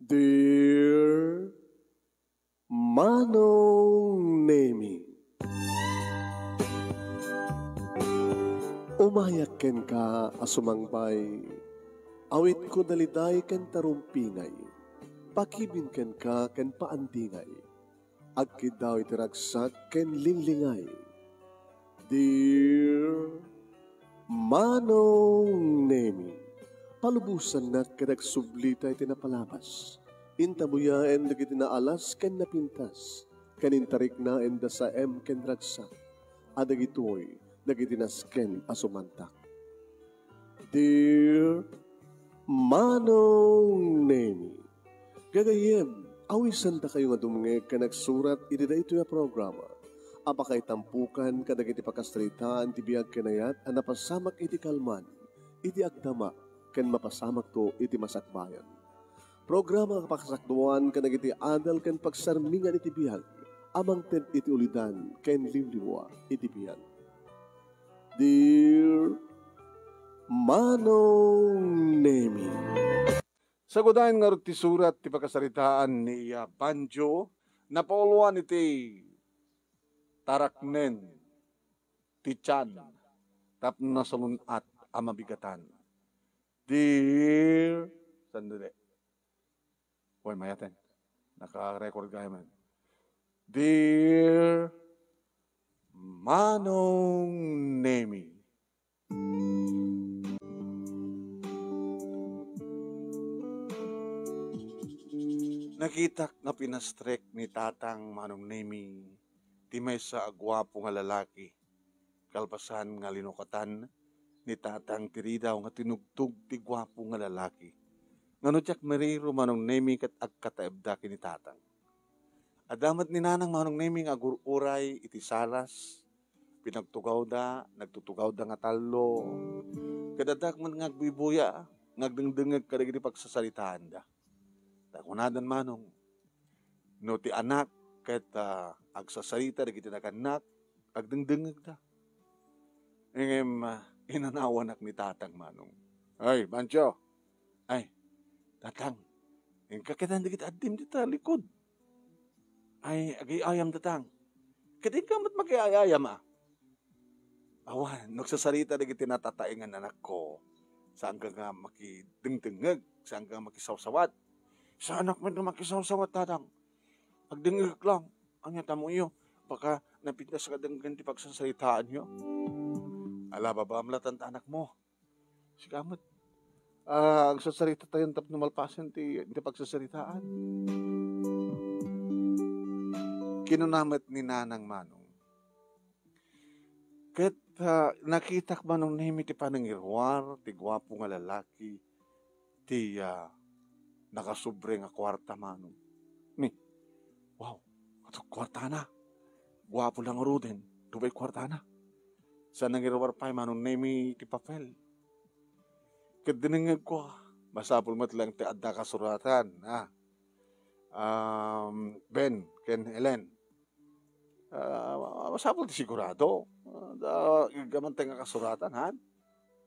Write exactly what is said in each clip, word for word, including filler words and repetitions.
Dear Manong Nemi, umayak kenka a sumangbay, awitko daliday ken tarumpingay, pakibin kenka ken paandingay, agkiddaw iti ragsak ken linglingay. Dear Manong Nemi, palubosannak ket agsublita iti napalabas. Intabuyaen dagiti naalas ken napintas, ken intariknaen da saem ken ragsak, a dagitoy dagiti nasken a sumantak. Dear Manong Nemi, gagayyem, awisandakayo nga dumngeg ken agsurat iti daytoy a programa a pakaitampukan kadagiti pakasaritaan ti biag ken ayat a napasamak iti kalman, iti agdama, ken mapasamakto iti masakbayan. Programa nga pakasakduan kadagiti adal ken pagsarmingan iti biag a mangted iti ulidan ken liwliwa iti biag. Dear Manong Nemi. Sagudayen ngarud ti surat ti pakasaritaan ni, ah, Banjo, napauluan iti taraknen ti tian tapno nasalun-at a mabigatan. Dear, sandali. Uy, mayaten. Naka-record kayo, man. Dear Manong Nemi. Nakitak nga pinastrek ni Tatang Manong Nemi ti maysa a guapo nga lalaki. Kalpasan nga linukatan ni Tatang ti ridaw nga tinugtog ti guapo nga lalaki. Ngano diak mariro, Manong Nemi, ket agkataebda ken ni Tatang? Adda met ni Nanang Manong Nemi nga agur-uray iti salas. Pinagtugawda, nagtutugawda nga tallo. Ket adda met nga agbuybuya, nga agdengdengngeg kadagiti pagsasaritaanda. Ta kunadan, Manong, no ti anak ket, ah, agsasarita dagiti nagannak, agdengdengngegda. Ngem, ah, inanawanak ni Tatang, Manong. Ay, Banjo. Ay, Tatang, inka ket dagiti addim dita likud. Ay, agay-ayam, Tatang. Ket inka met magay-ayam, a? Awan, no agsasarita dagiti natataengan anakko, saanka nga makidengdengngeg, saanka nga makisawsawat. Saanak met nga makisawsawat, Tatang. Agdengngegek lang. Ania, tammoyo, baka napintas nga denggen ti pagsasaritaanyo. Ala, babaam latta ti anakmo. Sika met. Ah, agsasaritatayon tapno malpasen ti, ti pagsasaritaan. Kinuna met ni Nanang Manong. Ket, ah, nakitak, Manong Nemi, ti panangiruar ti guapo nga lalaki ti, ah, nakasobre nga kuarta, Manong. Ni, wow, ato kuartana. Guapo lang ngaruden, dua pay kuartana. Sa nangiruar pay, Manong Nemi, ti papel. Ket dinengngegko, masapul met lang ti adda kasuratan, ah. Um, Ben ken Helen. Ah, masapul ti sigurado. Ah, da, iggaman tayo nga kasuratan, han?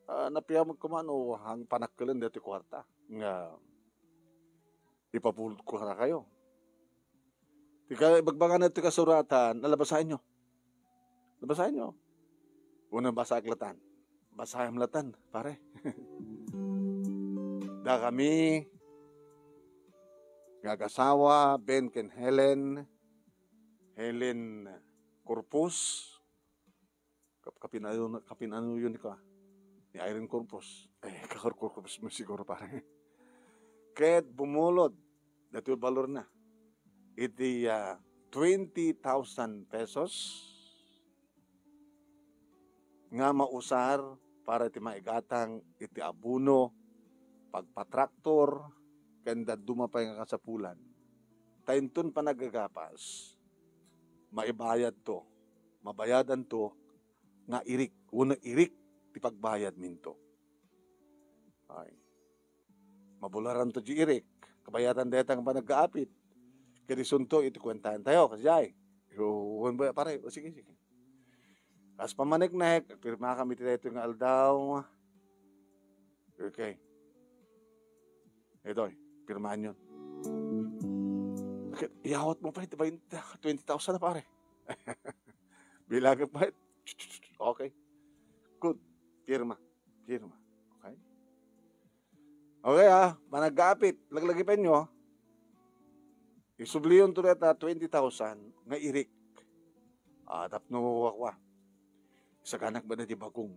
Ah, napiamag ko man, o, ang panakkelen dati kuarta. Nga, ipapulot ko harakayo. Ti ka-, ibagbagan ti kasuratan, nalabasaenyo. Labasaenyo. Una, basaek latan. Basaem latan, pare. Dakami nga agasawa, Ben ken Helen, Helen Corpus, kap-, kapin-, ano, kapin-, ano yun ka? Ni Irene Corpus. Eh, kakor Corpus mo siguro, pare. Ket bumulod, dati balor na. Iti, ah, twenty thousand pesos nga mausar para iti maigatang iti abono, pagpatraktor, ken dadduma pay nga kasapulan. Ta inton panagagapas, maibayadto, mabayadanto nga irik, wenno irik ti pagbayadminto. Ay. Mabularanto di irik, kabayatan dayta nga panaggaapit. Ket isunto iti kuentaentayo, kasdiay. Yo, wen ba, pare? O, sige, sige. Kas pamaneknek, pirmakami iti daytoy nga aldaw. Okay. Itoy, pirmaanyon. Iyawat mo pa iti baynte, twenty thousand na, pare. Bilangan pa. Okay. Good. Pirma. Pirma. Okay? Okay, ah. Panagapit. Laglagipen nyo. Isubliyonto dayta twenty thousand nga irik. Ah, tapno wa, wa. Isaganak met ti bagong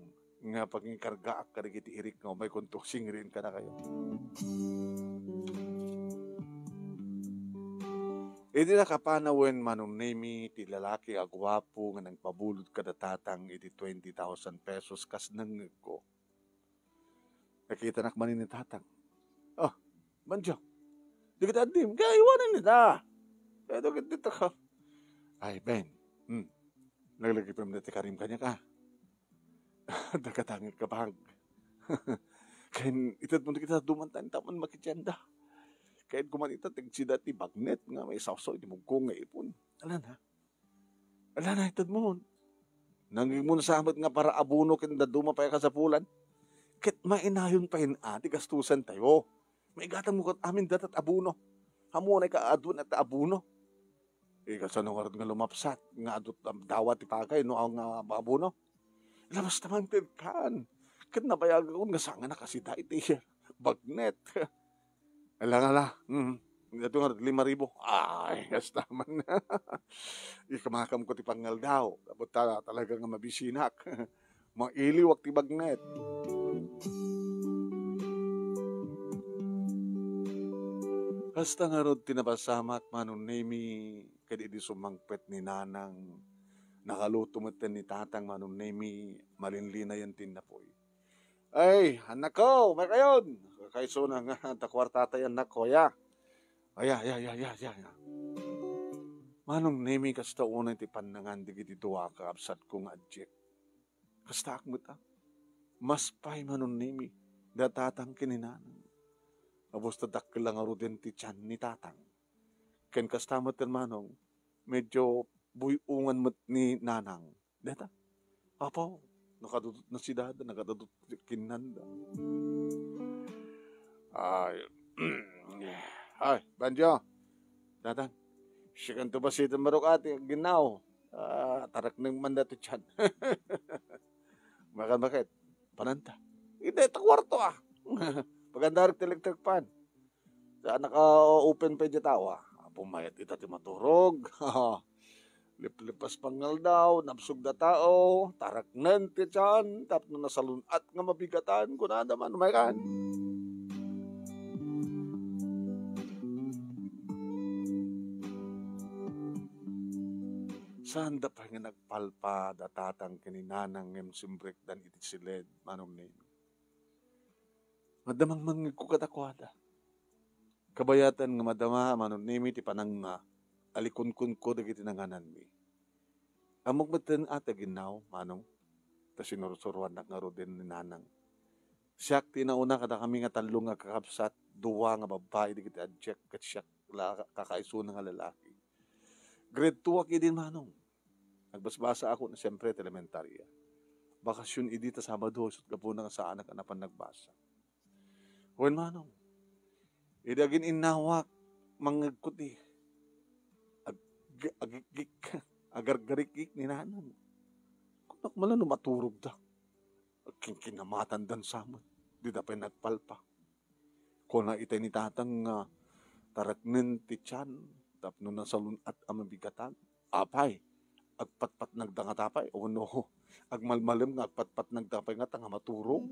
nga pangikargaak kadagiti irik nga umaykonto, singrin kadakayo. Idi nakapanawen, Manong Nemi, ti lalaki a guapo nga nagpabulod kada tatang iti twenty thousand pesos kas nangngegko. Nakitanak manen ni tatang. "Oh, Banjo, dagiti addim, kayatmo ita. Kayatmo ita ka." "Ay, Ben, hmm, laglagipen dayta karim kaniak, a. Dagiti tangek ka bag. Ken itedmo dagiti dadduma ta intaman makitianda. Kayatko man ita, ti agsida ti bagnet nga maisawsaw iti mugko nga ipon. Ala na. Ala na, itedmo. Nangngegmo sa met nga para abono ken dadduma pay a kasapulan. Ket mainayon pay a ti gastusantayo. Maigatanmo ket amin dayta abono. Ammonak a adu dayta abono." Eh, kasano ngarud nga lumapsat nga adu dayta ti pagay no nga abono? Labas ta mangted kan. Ket nabayagakon nga saan nga nakasida iti bagnet. Ala, ala. Mm. Adu ngarud, lima ribu. Ay, kasta man. Ikamakamko ti pangaldaw. Tapos ta-, talaga nga mabisinak. Mailiwak ti bagnet. Kasta ngarud ti napasamak, Manong Nemi, ket idi sumangpet ni Nanang, nakaluto met ni Tatang, Manong Nemi, malinlinayan ti innapoy. "Ay, annakko, umay kayon. Kakaisuna nga adda kuartatayo, annakko, ya. Ay, ay, ay, ay, ay, ay, ay." Manong Nemi, kasta unay ti pannangan dagiti dua a kakabsatko nga adiak. Kastaak met, a. Mas pay, Manong Nemi, da Tatang ken ni Nanang. Abus ta dakkel la ngaruden ti tian ni Tatang. Ken kasta met, Manong, medyo buy-ongan met ni Nanang. Dayta. Apo, nakadudot na si Dada, nakadudot ti kinnanda. Ay, ay, Banjo. Dada, sikanto basiten marok ati, ginaw. Ah, tarakneng man dati tian. Makan bakit? Pananta. Iti, iti kuarto, a. Pagandarek ti electric fan. Sa naka-open pa iti tao, a. Apo, mayat ita ti maturog. Liplipas pangaldaw, nabsog da tao, taraknen ti tian, tapno nasalun-at nga mabigatan, kunada man, umay kan. Saan da pay nga nagpalpa da Tatang ken ni Nanang ngem simbrekdan iti siled, Manong Nemi. Madamang mangngegko kadakuada. Kabayatan nga madama, Manong Nemi, ti panangalikunkunko dagiti nangananmi. Ammok metten a ti aginnaw, Manong, ta sinursuroannak ngaruden ni Nanang. Siak ti nauna kadakami nga tallo nga kakabsat, dua nga babbai dagiti adiak, ket siak la kakaisuna nga lalaki. Grade two ak idi, Manong. Nagbasbasaak, siempre, ti elementarya. Bakasion idi ta Sabado, isut' gapuna nga saanak a napan nagbasa. Wen, Manong, idi agin-innawak, mangngegko ti ag-, agikgik, agargarikgik ni Nanang. Kunak man la no maturogda. Agkinkinamatandan sa met. Dida pay nagpalpa. Kuna itay ni Tatang nga taraknen ti tian tapno nasalun-at a mabigatan. Apay, agpatpatnagda ngata pay, wenno agmalmalem nga agpatpatnagda pay ngata nga maturog,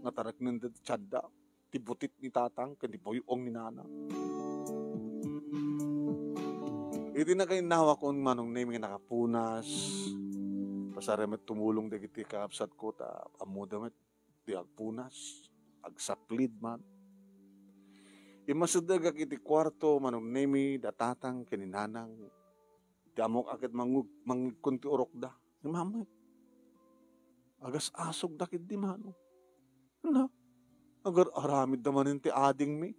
nga taraknenda ti tianda, ti butit ni Tatang ken ti buy-ong ni Nanang. Iti nakainnawa kon Manong Nemi nga nakapunas, pasar met tumulong dagiti kakabsatko ta ammoda met ti agpunas, agsaplid man. Immasidegak iti kuarto, Manong Nemi, da Tatang ken ni Nanang. Ti ammok a ket mangug-, mangngegkon ti urokda. Imamay. Agas-asogda ketdi, Manong. Na, agar-aramidda manen ti adingmi.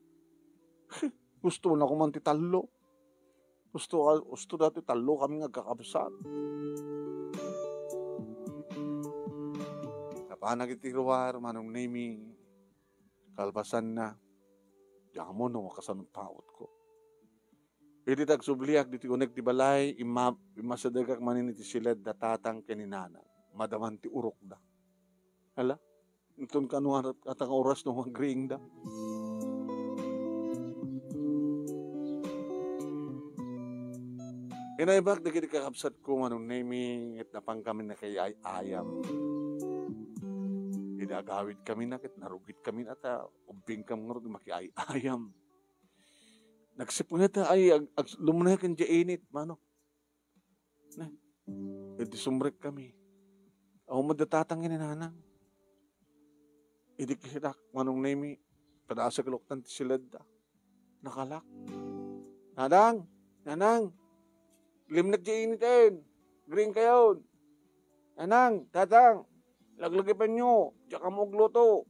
Gustona koma ti tallo. Gusto, gusto dati tallo kami nga agkakabsat. Napanak iti ruar, Manong Nemi, kalpasanna, diak ammo no kasano pautko. Idi ta agsubliak ditoy uneg ti balay, imma-, immasidegak manen iti siled da tatang ken ni nanang. Madaman ti urokda. Hala, inton kano at-, ata nga oras no agriingda. Inaybak dagiti kakabsatko, Manong Nemi, ket napankami nakiay-ayam. Idi agawidkami na, ket narugit kami na ta ubbingkam ngarud makiay-ayam. Nagsipnget ay ag-, ag-, lumneken diay init, mano. Ne? Idi sumrekkami. Awan met da tatang ken ni nanang. Idi kitak, Manong Nemi, padasek loktan ti siledda. Nakalak. Nanang! Nanang! Limnek diay initen! Green kayon! Nanang! Tatang! Laglagipenyo! Diak ammo agluto!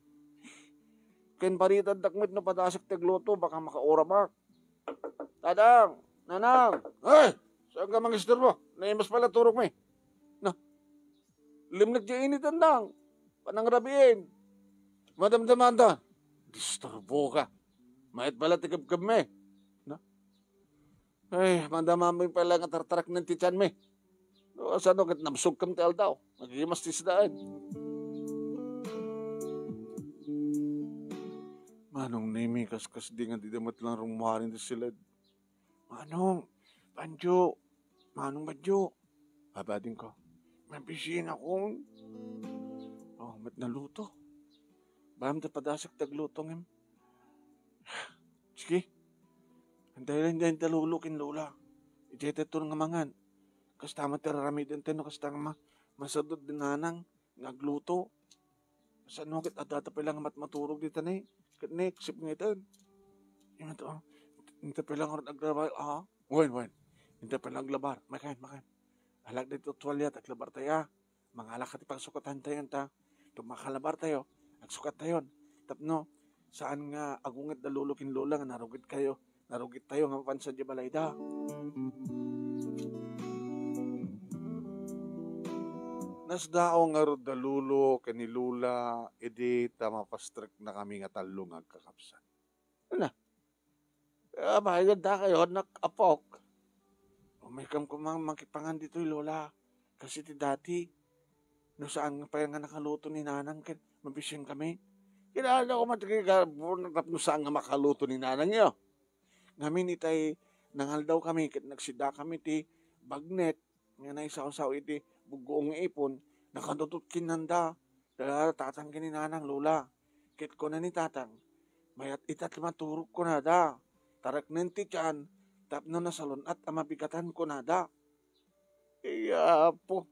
Ken paritaddak met no padasek ti agluto, baka makauramak. Tatang! Nanang! Ay! Saan ka mangistorbo? Naimas pala turokmi. Na, limnek diay initen, Nang. Panangrabiin. Madamdamanda. Disturbo ka. Mayat pala ti kebkebmi. Na? Ay, madamami pala nga tartaraknen ti tianmi. No, kasano ket nabsogkam ti aldaw? Nagimas ti sidaen. Manong Nemi, kaskasdi nga dida met lang rummuaren ti siled. Manong, Banjo, Manong Banjo. Abadingko. Mabisinakon. Oh, met naluto. Bam ta padasek ti agluto ngem. Sige. Antay lang diay ta lolo ken lola. Idiay ta nga mangan. Kasta met ti raramiden tayo no kasta nga ma-, masadot ti nanang nga agluto. Saan no ket adda ta pay lang mat-, maturog dita ne. Ket ne, sipngeten. Inta, oh. Inta pay lang aglabar, ah. Wen, wen. Inta pay lang aglabar. Makaen, makaen. Alak dito tuwalya, aglabar tayo, ah. Mangalak ti pagsukatan tayo, ta. Ket makalabar tayo, agsukat tayo. Tapno, saan nga agunget da lolo ken lola nga narugit kayo, narugit tayo nga mapan sadiay balayda. Nasdaaw ngarud da lolo ken ni lola, idi ta mapastrekna kami nga tallo nga agkakabsat. Ala, ah, maayadda kayo, nak-, apok. Umaykam koma makipangan ditoy, lola. Kasi ti dati, no saan nga pay nga nakaluto ni nanang ket mabisin kami. Kinala ko man ti kay-, tapno saan nga makaluto ni nanang yo. Ngamin itay nangaldaw kami ket nagsida kami ti bagnet nga naisawsaw iti buggoong nga ipon, nakanutot kinanda. Da, tatang ken ni nanang, lola. Ket kuna ni tatang, mayat ita ti maturog kunada. Tareknen ti tian, tapno nasalun-at a mabigatan kunada. Iya, apo.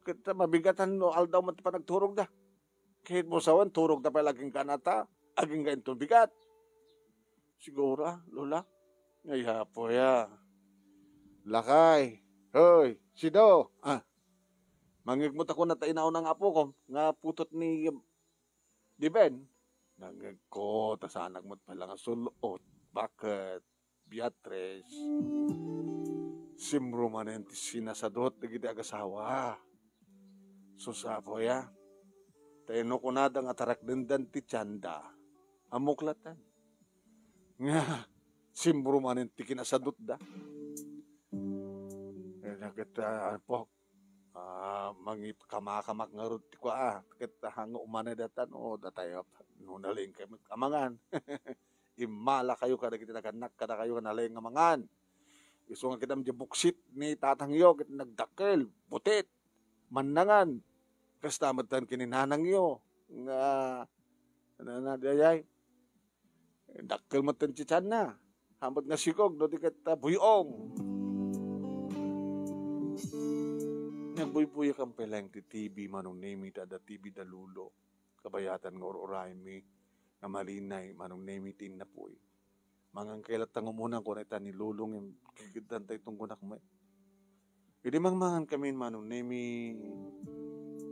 Ket mabigatan no aldaw met ti panagturogda. Ket mo sawen, turogda pay la agingga nata, agingga inton bigat. Siguro, ah, lola. Ay, apo ya. Lakay. Hoy, Sido. Ah. Mangngegmo ta kuna ta inauna nga apokom, nga putot ni, ni Ben. Nangngegko, ta saanak met pay la nga sul-ot. Bakit? Beatrice, simro manen ti sinasadot dagiti agasawa. Sus, apo ya. Ta inno kunada nga tarakdendan ti tianda, ammok latta. Nga, simro manen ti kinasadotda. Eh, ket, ah, apo, ah, mangipakamaak ngarud ti kua, ah, ket, ah, nga umanay data no, datayo, no nalingkay met amangan. Immala kayo kadagiti nagannak kadakayo nga naleng nga mangan. Isu nga kitam di buksit ni tatangyo, ket nagdakkel, butit, mannangan. Kasta met ken ni nanangyo, nga, na, na, dayay, dakkel met ti tianna. Hamat nga sigog, no, di ket, ah, buy-ong. Nagbuybuyakan pay laeng ti T V, Manong Nemi, ta adda T V da Lolo. Kabayatan nga ur-uraymi nga malinay, Manong Nemi, ti innapuy. Mangan kay latta nga umuna, kuna ita ni Lolo, ngem kigiddan tay tunggonak met. Idi mangmangan kami, Manong Nemi,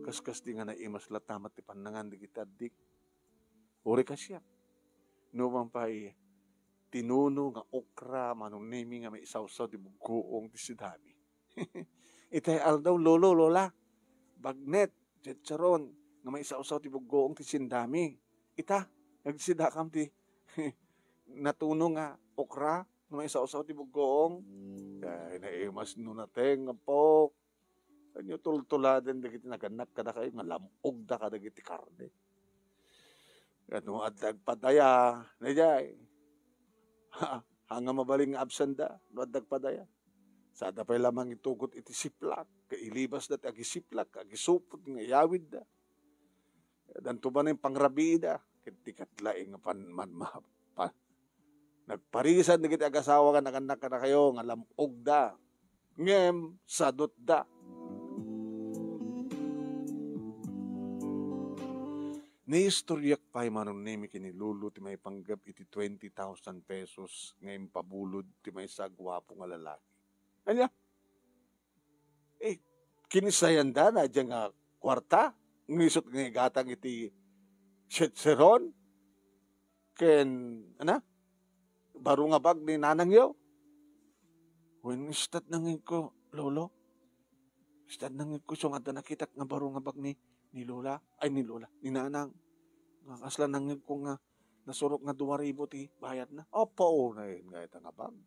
kaskasdi nga naimas latta met ti pannangan dagiti addik. Uray ka siak. Numan pay, tinuno nga okra, Manong Nemi, nga maisawsaw ti buggoong ti sidami. Itay aldaw, Lolo, Lola, bagnet, chicharon, nga maisawsaw ti buggoong ti sindami. Ita, nagsidakam ti natuno nga okra, no maisawsaw ti buggoong. Ay, naimas no nateng, apok. Ania tultuladen dagiti nagannak kadakayo nga lam-ogda kadagiti karne. Ket no adda agpadaya, daydiay. Ha, haan nga mabalin nga absenda no adda agpadaya. Sada pay la mangitugot iti siplak, ket ilibasda ti agisiplak, agisupot nga iyawidda. Danto manen pangrabiida, ket di ket laeng nga pan-, man-, ma-, pa-, nagparisan dagiti agasawa nga nagannak kadakayo nga lam-ogda, ngem sadutda. Naistoryak pay Manong Nemi ken ni Lolo ti maipanggep iti twenty thousand pesos nga impabulod ti maysa a guapo nga lalaki. Ania? Eh, kinisayanda na diay nga kuarta, ngisut nga igatang iti sitseron, ken, ana, baro nga bag ni nanangyo. Wen, istat nangegko, Lolo. Istat nangegko, isu nga adda nakitak nga baro nga bag ni, ni Lola, ay, ni Lola, ni Nanang. Nga kasla nangegko nga nasurok nga dua ribu ti bayadna. Apo, unayen nga ita nga bag.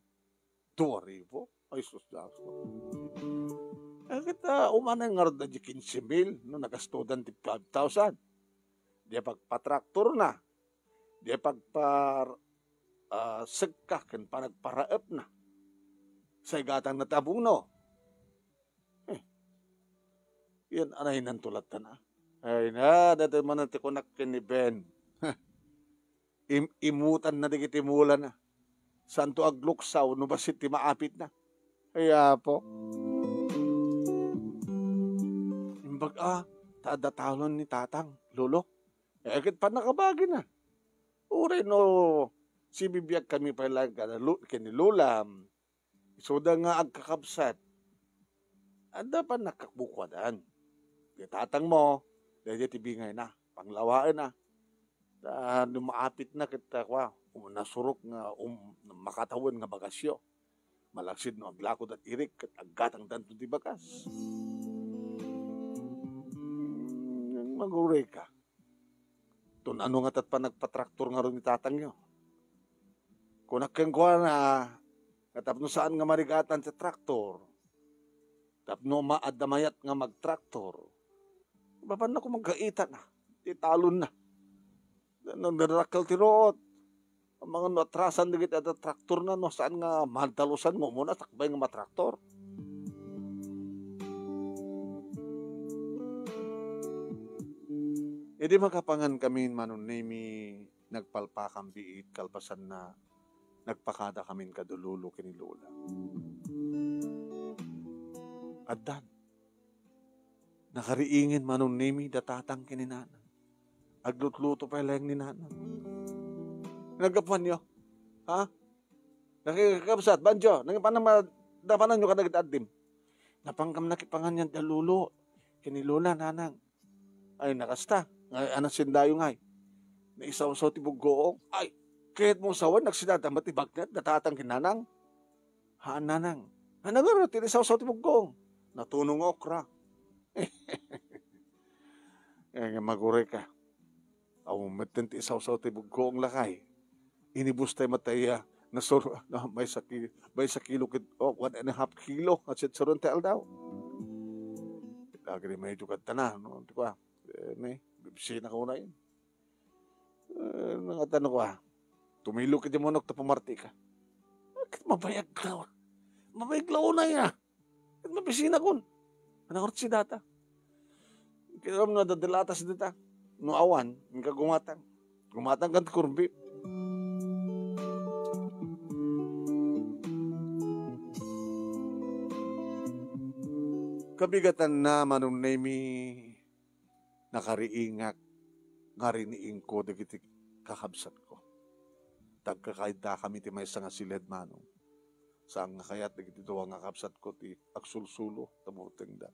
Dua ribu? Ay, sus, Dios ko. Eh, kita, umanay nga rod na di quince mil, no, nagastodan ti five thousand. Di pagpatraktor na. Di pagpar-, ah, sekka, ken panagparaep na. Sa igatang na ti abono. Eh, yan, anay nan tulatan, ah. Ay na, dati man ti kunak ken ni Ben. Im-, imutan na dagiti mulana. Santo agluksaw no bassit ti maapitna. Ay, Apo. Imbag a, ta adda talon ni Tatang, Lolo. Eh, ket pannakabagina. Uray no, sibibiag kami pay laeng kada lu-, ken ni Lola. Isuda nga agkakabsat, adda pannakabukodan. Ti tatangmo, daydiay ti bingayna, panglawaenna. Ta no maapitna ket, ah, kua, um, nasurok nga, um, makatawen nga bagasyo. Malaksid no aglako dat irik ket aggatangdanto ti bagas. Hmm, maguray ka. Ton ano nga tat panagpatraktor ngarud ni tatangyo? Kunak kenkuana nga tapno saan nga marigatan ti traktor, tapno ma-, adda mayat nga magtraktor, mapanna koma gaitana ti talonna. No, nagdarakkel ti ruot. Amangan no atrasan dagiti adda traktorna, no saan nga madalusan nga umuna sakbay nga matraktor. Idi makapangan kami, Manong Nemi, nagpalpakam biit, kalpasanna, nagpakadakamin kada lolo ken ni lola. Addan. Nakariingen, Manong Nemi, da tatang ken ni nanang. Aglutluto pay laeng ni nanang. Naggapuanyo? Ha? Nakikabsat, Banjo, nangipana ma-, dapananyo kadagiti addim. Napanggam nakipangan yan da lolo ken ni lola, nanang. Ay, nakasta. Nga, anak sindayo ngay. Naisawsaw ti buggoong. Ay, kayat mong sawen, nagsidadama ti bagnet, da tatang ken ni nanang. Haan, nanang. Nanang, ano, ti naisawsaw ti buggoong? Natuno nga okra. Eh, nga maguray ka. Awan metten ti isawsaw ti buggoong lakay. Inibustay met aya, nasur-, na, maysa ki-, maysa kilo ket, oh, one and a half kilo, nga sitseron ti aldaw. Agri medyo kadta na, no? Di ba? Eh, ni, bibisina ka una yun. Eh, nangatano ka? Tumilo ka di manok, ta pumarti ka. Bakit mabayag ka? Mabayag la una ya. Ket mabisina kun. Ano oras si data? Kaya mo nadadalatas dita. No awan, inka gumatang. Gumatang kan kurbi. Kabigatan na, Manong Nemi, nakariingak nga riniingko dagiti kakabsatko. Tagkakaidakami ti maysa nga siled, Manong. Saan nga kayat dagiti dua nga kabsatko ti agsulsulo ta butengda.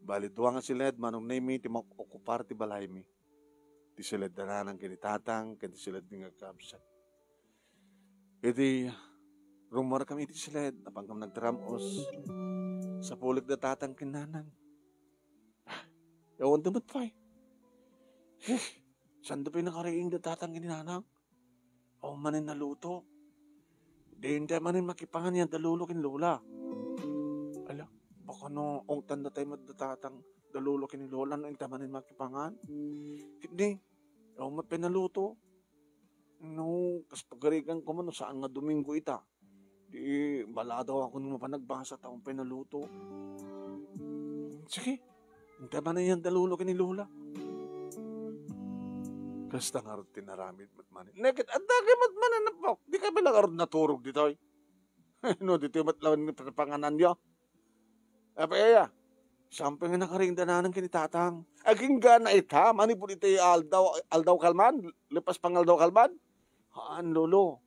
Bali, dua nga siled, Manong Nemi, ti maokupar ti balaymi. Ti siled da nanang ken ni tatang, ken ti siled nga kabsat. Idi rummuarkami iti siled, napankami nagtaram-os. Sapulik da tatang ken nanang. Yawan da met pay. Heh, saan da pay nakariing da tatang ken ni nanang? Awan manen naluto. Di intay manen makipangan yan da lolo ken lola. Ala, baka no ungtan da tay met da tatang da lolo ken lola no intay manen makipangan. Ketdi, awan met pay naluto. No, kas pagarigan ko man, no saan nga Domingo ita. Di, maladaw ako no mapan nagbasa ta awan pay naluto. Sige, intay manen yan da lolo ken ni lola. Kasta ngarud ti naramid met manen. Neket, adda kay met manen, Apok. Di ka pay la ngarud naturog ditoy. No, ditoy met laeng ni pangananyo. Apay aya, saan pay nga nakariing da nanang ken ni tatang? Agingga na ita, manipud iti aldaw, aldaw kalman, lepas pangaldaw kalman? Haan, lolo.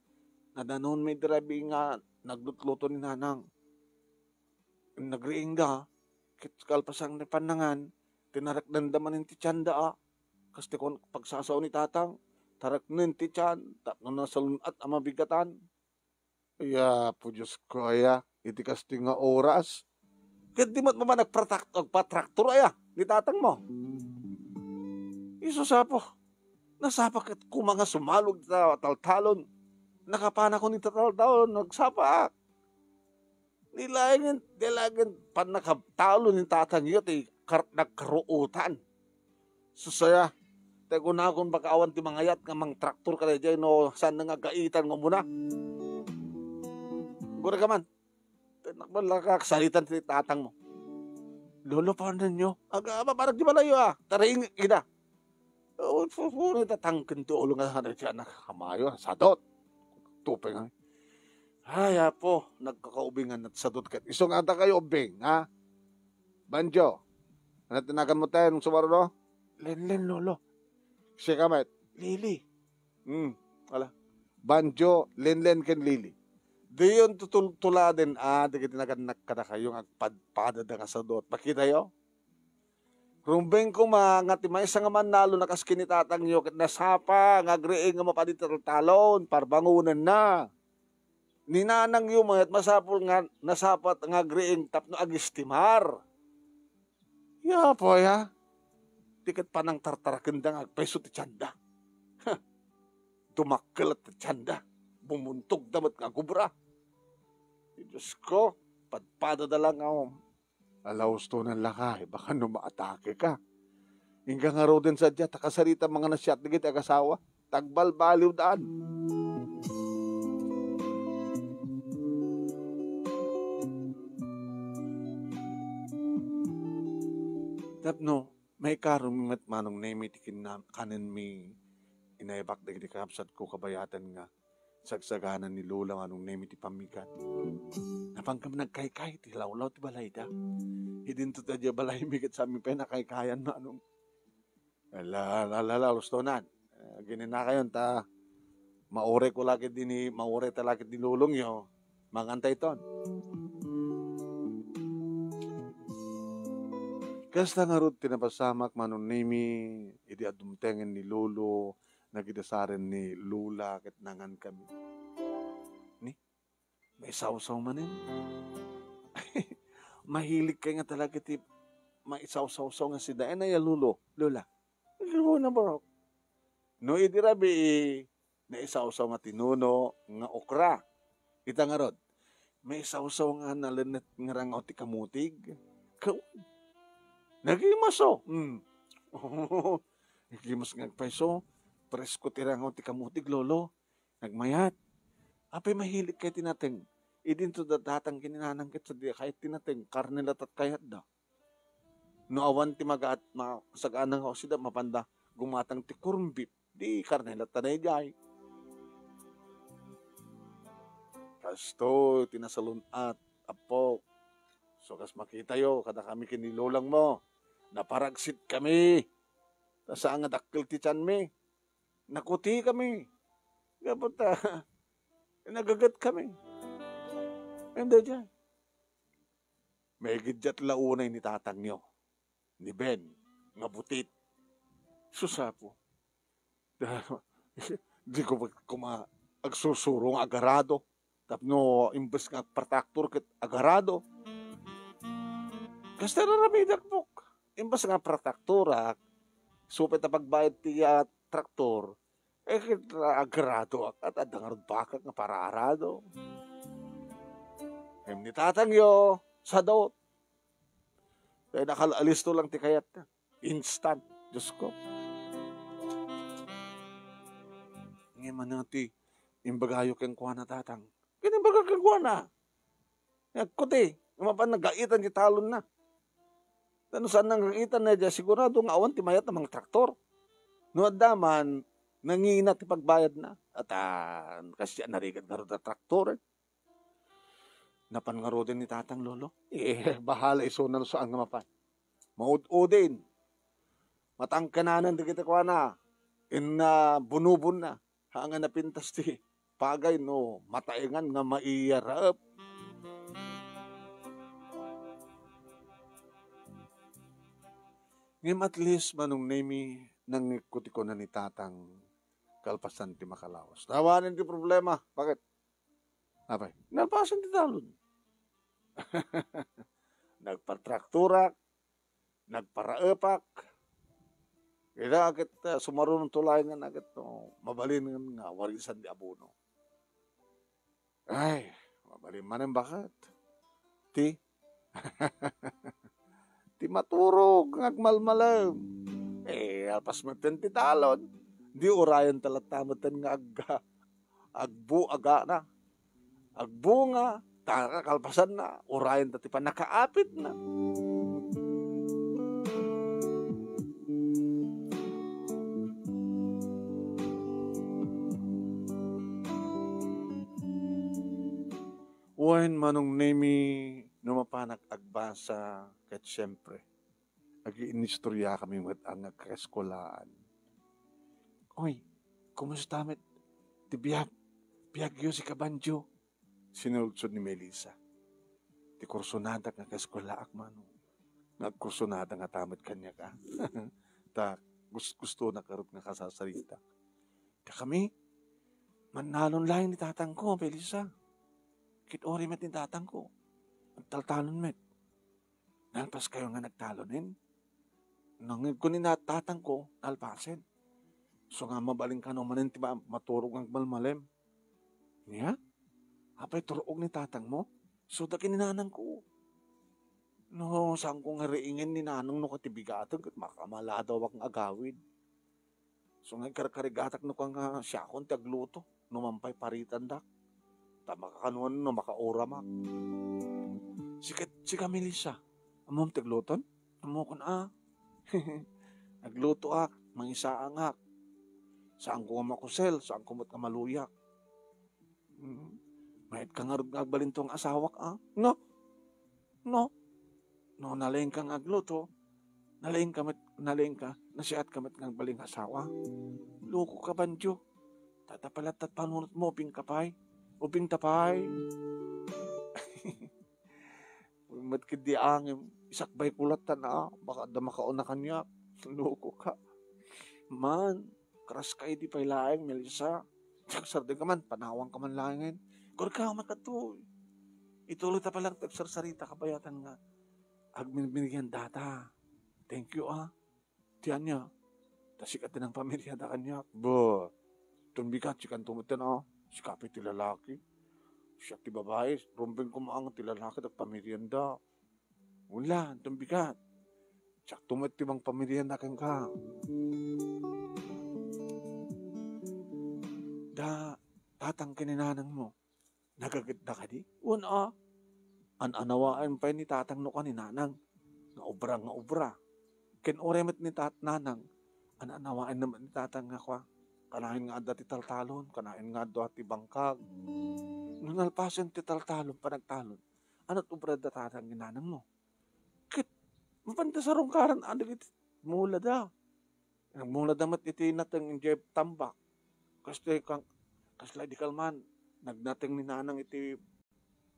Nadanon mi dirabi nga naglutluto ni nanang. Nagriing da, ket kalpasan ni pannangan, tinareknen da manen ti tian da, a. Kas ti kun-, pagsasao ni tatang, tareknen ti tian, tapno nasalun-at a mabigatan. Ay Apo Diosko, aya, iti kastoy nga oras. Ket di met mapan agpatrak-, agpatraktor, aya, ni tatangmo. Isu sa Apo. Nasapa ket koma nga sumalog ta taltalon. Nakapanakon ita taltalon, nagsapaak. Di laengen, di laengen pannakatalon ni tatangyo ti kar-, nagkaruotan. Sus aya, tay kunakon baka awan ti mangayat nga mangtraktor kadaydiay no saan nga gaitan nga umuna. Gura ka man. Tay nakbalaka, salitan ti tatangmo. Lolo, paanenyo? Aga, maparag di balayo, a. Taraing ida. O, pu-, pu-, tatangken ti ulo nga sana ti anak, kamayo, sadot. Tupeng, ay. Ay, Apo, nagkakaubingan at sadot ket isu nga adda kayo ubing, ha? Banjo. Ano tinagan mo tayo nung sumaruno? Lenlen, lolo. Siya ka, met? Lili. Hmm, ala. Banjo, Lenlen, ken Lili. Diyon tutul-, tuladen, a, dagiti nagannak kadakayo nga agpadpada da nga sadot. Makitayo? Rumbeng koma nga ti maysa nga mannalo a kas ken ni tatangyo ket nasapa nga agriing nga mapan iti taltalon, parbangonenna. Ni nanangyo met masapul nga nasapa nga agriing tapno agistimar. Ya, Apo, ya. Ti ket panangtartarakenda nga agpayso ti tianda. Ha! Dumakkel ti tianda. Bumuntogda met nga agubra. Diosko, padpadada la nga Ala, ustonan lakay, baka no maatake ka. Inka ngaruden sadiay, ta kasarita mga nasiat dagiti agasawa, ta agbalbaliwdan. Tapno, maikaromi met Manong Nemi ti kinna-, kanenmi, inaybak dagiti kakabsatko kabayatan nga, sagsagana ni Lola Manong Nemi ti pammigat. Napan kami nagkaykay ti lawlaw ti balayda. Idinto ta diay balaymi ket sami pay nakaykayan, Manong. Ala, ala, ala, ala, ustonan. Eh, agininakayon ta mauray ko lakit dini, mauray ta lakit ni lolongyo. Mangantay ton. Kasta ngarud ti napasamak, Manong Nemi, idi adumtengen ni Lolo, nagidasaren ni Lola ket nangankami. Ni, maisawsaw manen. Mahilig kay nga talaga ti maisawsawsaw nga sida. Ay, na ya, Lolo, Lola. Lolo na, barok. No, idi rabii, naisawsaw nga tinuno nga okra. Ita ngarud, maisawsaw nga nalennet nga rangaw ti kamutig. Kaw-, nagimas, oh. Hmm. Nagimas nga agpayso. Presko ti rangaw ti kamutig, Lolo. Nagmayat. Apay mahilig kay tinateng? Idinto da tatang ken ni nanang ket sadiay kayat tinateng. Karne latat kayatda. No awan ti magaat, ma-, sagana nga usida, mapanda gumatang ti corned beef. Di karne latta daydiay. Kastoy ti nasalun-at, Apo. So, kas makitayo, kadakami ken ni lolangmo, naparagsit kami. Ta saan nga dakkel ti tianmi. Nakuti kami. Gapu ta, nagaget kami. Ende diay. Maigiddiat la unay ni tatangyo, ni Ben, nga butit. Sus, Apo. Di ko pa kuma agsusuro nga agarado. Tapno imbes nga agpatraktor ket agarado. Kasta raramidak, Pok. Imbes nga agpatraktorak, supay ta pagbayad ti, ah, traktor, eh, ket agarado ak. At adda ngarud bakak nga para arado. Ngem ni tatangyo, sadot. Kaya nakal-, alisto lang ti kayatna. Instant. Diyos ko. Ngem ano ti imbagayo kenkuana, tatang? Ket imbaga kenkuana. Agkuti, mapan nagaitan ti talonna. Ta no saan nagaitan na dia, sigurado nga awan ti mayat a mangtraktor. No adda man, nangina ti pagbayadna. At, ah, kasdiay narigat ngarud a traktor, eh. Napan ngaruden ni tatang, lolo. Eh, bahala isuna no saan nga mapan. Maud-uden. Matangkenanen dagiti kuana. Inna bunubonna. Haan nga napintas ti pagay no mataengan nga maiyaraep. Ngem at least, Manong Nemi, nangngegko ti kuna ni tatang kalpasan ti makalawas. Awanen ti problema. Bakit? Apay, nalpasen ti talon. Nagpatraktorak, nagparaepak. Ida ket, ah, sumarunonto laeng nga ket, no, mabalin nga warisan ti abono. Ay, mabalin manen baket. Ti, ti maturog nga agmalmalem. Eh, alpas metten ti talon. Di urayen ta latta metten nga ag-, agbu-, agana. Agbunga, ta kalpasanna, urayen ta ti pannakaapitna. Wen, Manong Nemi, no mapanak agbasa, ket siempre, agiinistoriakami met a nagkaeskuelaan. Oy, kumusta met ti biag-, biagyo, sika, Banjo? Sinulsol ni Melissa. Ti kursonadak nga kaeskuelaak, Manong. Nga agkursonada ngata met kaniak, a. Ta gus-, gustona ngarud nga kasasarita. Dakami, mannalon laeng ni tatangko, Melissa. Ket uray met ni tatangko, agtaltalon met. Nalpaskayo nga nagtalonen? Nangngegko ni na-, tatangko, nalpasen. So nga mabalin kano manen ti ma-, maturog nga agmalmalem. Nia? Apay, turuog ni tatangmo? So, dagiti nanangko. No, saanko nga riingen ni nanang no kati bigaten, ket makamaladaw ak nga agawid. So nga, karkarigatak no kua nga siakon ti agluto, no mapan paritandak. Ta makakanuan no makauramak. Sika, sika, Melissa, ammom ti agluton? Ammokon a. Aglutoak, mangisaangak. Saanko nga makusel, saanko met nga maluyak. Mm. Mayat ka ngarud nga agbalinto nga asawak, a? No? No? No, nalaingka nga agluto, nalaingka met, nalaingka, nasiatka met nga agbalin nga asawa. Loko ka, Banjo. Tata pala, tat panunot mo, ubing ka pay. Ubing ta pay. Met ket di angem, isakbay ko latta na, baka adda makauna kaniak. Loko ka. Man, crush ka idi pay laeng, Melissa. Sardeng ka man, panawan ka man laengen. Kurka, makatoy. Ituloy ta pala ti agsarsarita, kabayatan nga agminmiriendata. Thank you, a. Ti ania? Ta sika ti nangpamirianda kaniak. Bah, inton bigat, sikanto metten, a. Sika pay ti lalaki. Siak ti babai, rumbeng koma nga ti lalaki ti agpamirienda. Wala, inton bigat. Siakto met ti mangpamirienda kenka. Da, tatang ken ni nanangmo, nagagetda kadi? Wen a. An-anawaen pay ni tatang no kua ni nanang nga obra nga obra. Ken uray met ni tat-, nanang, an-anawaenna met ni tatang nga kua, kanayon nga adda ti taltalon, kanayon nga adda ti bangkag. No nalpasen ti taltalon, panagtalon, ania ti obrada tatang ken nanangmo? Ket mapanda sarungkaran a dagiti mulada. Nagmulada met iti nateng idiay tambak. Kastoy kan-, kasla idi kalman, nagnateng ni nanang iti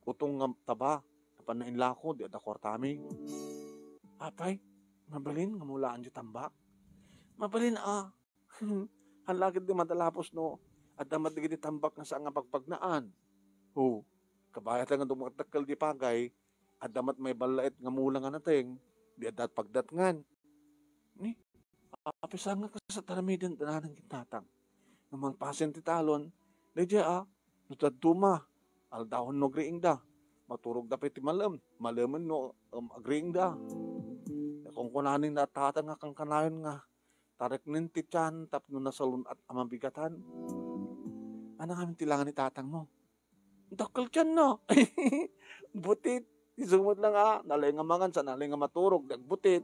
utong nga taba. Napan nainlako, di adda kuartami. Apay, mabalin nga mulaan diay tambak? Mabalin a. Haan la ket di madalapos no adda met dagiti tambak nga saan nga pagpagnaan. O, kabayatan nga dumdakkel di pagay, adda met maiballaet nga mula nga nateng, di adda pagdatngan. Ni, apay saan nga kas-, aramiden da nanang ken tatang. No malpasen ti talon, daydiay a, no dadduma, aldawen no agriingda. maturogda pay ti malem, malemen no, um, agriingda. Kunkunana ni tatang nga kankanayon nga, "Tareknen ti tiyan tapno nasalun-at a mabigatan." Ania ngamin ti langa ni tatangmo? Dakkel tianna. Butit. Isu met la nga, nalaing nga mangan, saan nalaing nga maturog, di agbutit.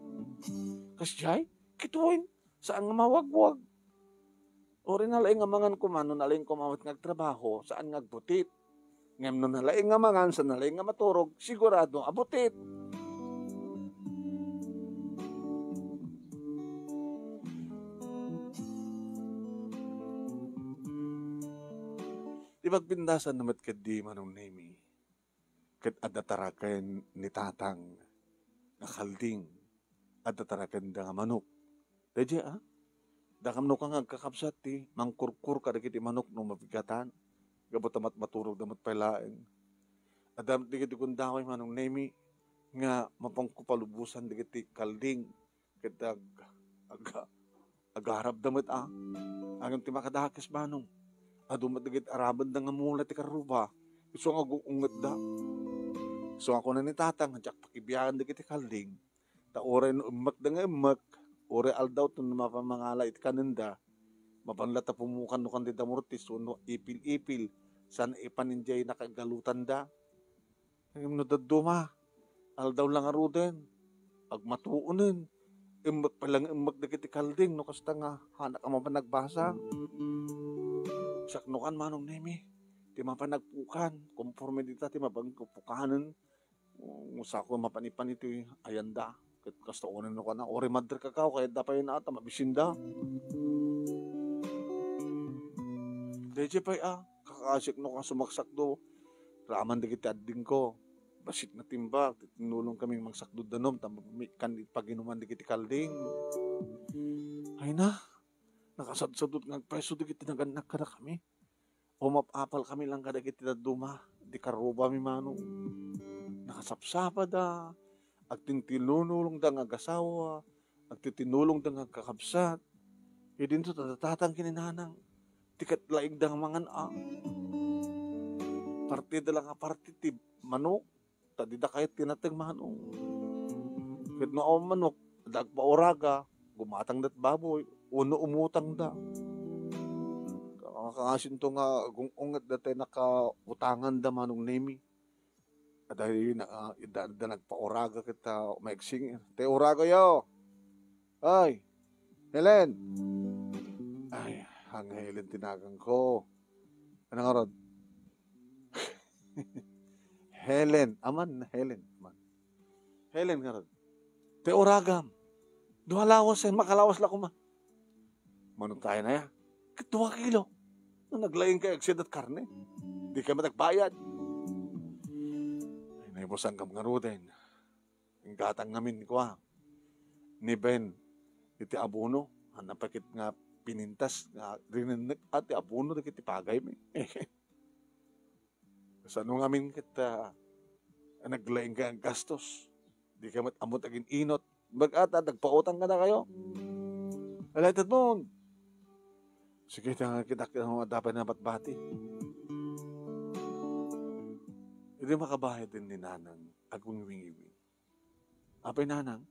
Kasdiay, kitaem, saan nga mawagwag. Uray nalaing nga mangan koma, no nalaing koma met nga agtrabaho, saan nga agbutit. Ngem no nalaing nga mangan, saan nalaing nga maturog, sigurado a butit. Di pagpintasan na met ketdi, Manong Nemi, ket adda taraken ni tatang nga kalding, adda tarakenda nga manok. Daydiay, a, dakam no ka nga agkakabsat ti mangkurkur kadagiti manok no mabigatan, gapu ta mat-, maturogda met pay laeng. Adda met dagiti gundaway, Manong Nemi, nga mapanko palubosan dagiti kalding ket ag-, ag-, agarabda met, a. Ngem ti makadakes, Manong, adu met dagiti arabenda nga mula ti karruba, isu nga agung-ungetda. Isu nga kuna ni tatang nga diak pakibiagan dagiti kalding, ta uray no emmekda nga emmek, uray aldaw ti mapan mangala iti kanenda, mapan la ta pumukan no kandida murtis wenno ipil-ipil, saan ipan idiay nakagalutanda. Ngem no dadduma, aldaw la ngaruden, agmatuonen, emmek pay la nga emmek dagiti kalding no kasta nga hanak a mapan nagbasa. Saknokan, Manong Nemi, ti mapan nagpukan, konforme dita ti mapan pukanen. Usakoy mapan-ipan iti ayanda. Ket kasta unen no kana, uray madder kakaw, kayatda pay ita, mabisinda. Daydiay pay, a, kakasik no ka sumaksakdo, raman dagiti addingko. Bassit natimbag, tinulong kami magsakdo danum, ta mamikan iti paginuman dagiti kalding. Ay na, nakasadsadot nga agpayso dagiti nagannak kadakami. Umap-apal kami lang kadagiti dadduma, ti karrubami, Manong. Nakasapsapada, agtintinulongda nga agasawa, agtitinulongda nga agkakabsat. Idinto ta tatang ken ni nanang, ti ket laingda nga mangan, a. Partida lang a parti ti manok, ta dida kayat ti nateng, Manong. Ket no awan manok, adda agpauraga, gumatangda ti baboy, wenno umutangda. Ka-, kasinto nga agung-unget dayta nakautanganda, Manong Nemi. Adda na, adda, adda nagpauraga ket, a, maigsingir. Ti uragayo! Ay! Helen! Ay, ang Helen ti naganko. Ania ngarud? Helen. Aman, Helen. Aman. Helen ngarud. Ti uragam. Dua lawas, a, makalawas la koma. Mano tayo na ya? Ket dua kilo. No naglaing kay agsidat karne. Di kay matagbayad. Ay, naibusan kam ngaruden. Inggatang ngamin kua ni Ben iti abono, a, napakit nga pinintas nga rinennek a ti abono dagiti pagaymi. Kasano ngamin ket, a, naglaing kay aggastos? Di kay met ammot agin-inot. Bag-at a nagpautang kadakayo. Alay, Edmond. Sige, ta kita, kita mo adda pay nabatbati. Idi makabayad ni Nanang, agwingwingiwing. Apay, Nanang?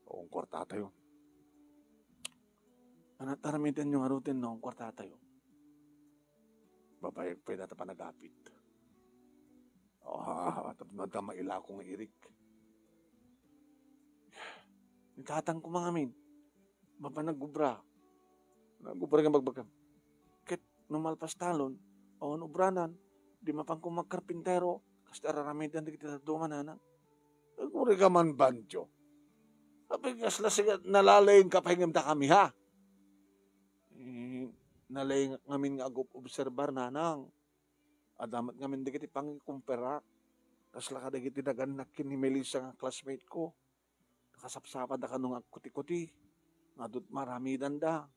Oo, kwartatayo. Ania ti aramidenyo ngaruden no kwartatayo? Babayag pay data panagapit. Ah, tapno adda mailako nga irik. Ni tatang koma ngamin, mapan nagubra. Nagubra nga bagbagam. Ket no malpas talon, awan ubranan, di mapan koma agkarpintero, kas ti araramidan dagiti dadduma, Nanang. Aguri ka man, Banjo. Apay kasla sikat, nalalaing ka pay ngem dakami, ha? Eh, nalaing ngamin nga agub-obserbar, Nanang. Adda met ngamin dagiti pangikumpara. Kasla kadagiti nagannak ken ni Melissa nga classmate ko. Nakasapsapanda kano nga agkuti-kuti. Nga adut maramidanda.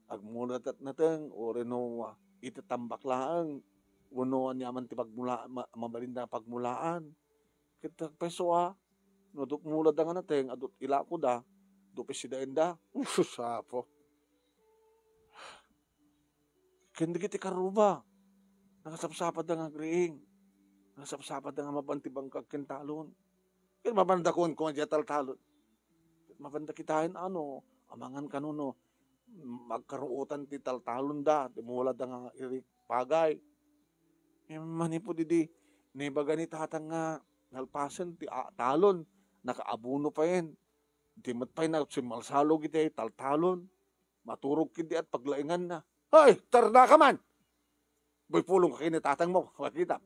Agmuladat nateng, uray no, ah, iti tambak laeng. Wenno aniaman ti pagmula-, ma-, mabalinda nga pagmulaan. Ket agpayso a, no adut mulada nga nateng, adut ilakoda, adut pay sidaenda. Sus, apo. Ken dagiti karruba, nakasapsapanda nga agriing. Nasapsapatda nga mapan ti bangkag ken talon. Ket mapanda kuan-kuan diay taltalon. Ket mapanda kitaen, ano, amangan kano no magkaruotan ti taltalonda, ti mulada nga iripagay. Ngem manipud idi, naibaga ni Tatang nga nalpasen ti a-, talon, nakaabuno payen. Di met pay na simmalsalog iti taltalon. Maturog ketdi at paglainganna. "Hoy, tarnaka man! Boy pulong ka ken ni tatangmo, makita."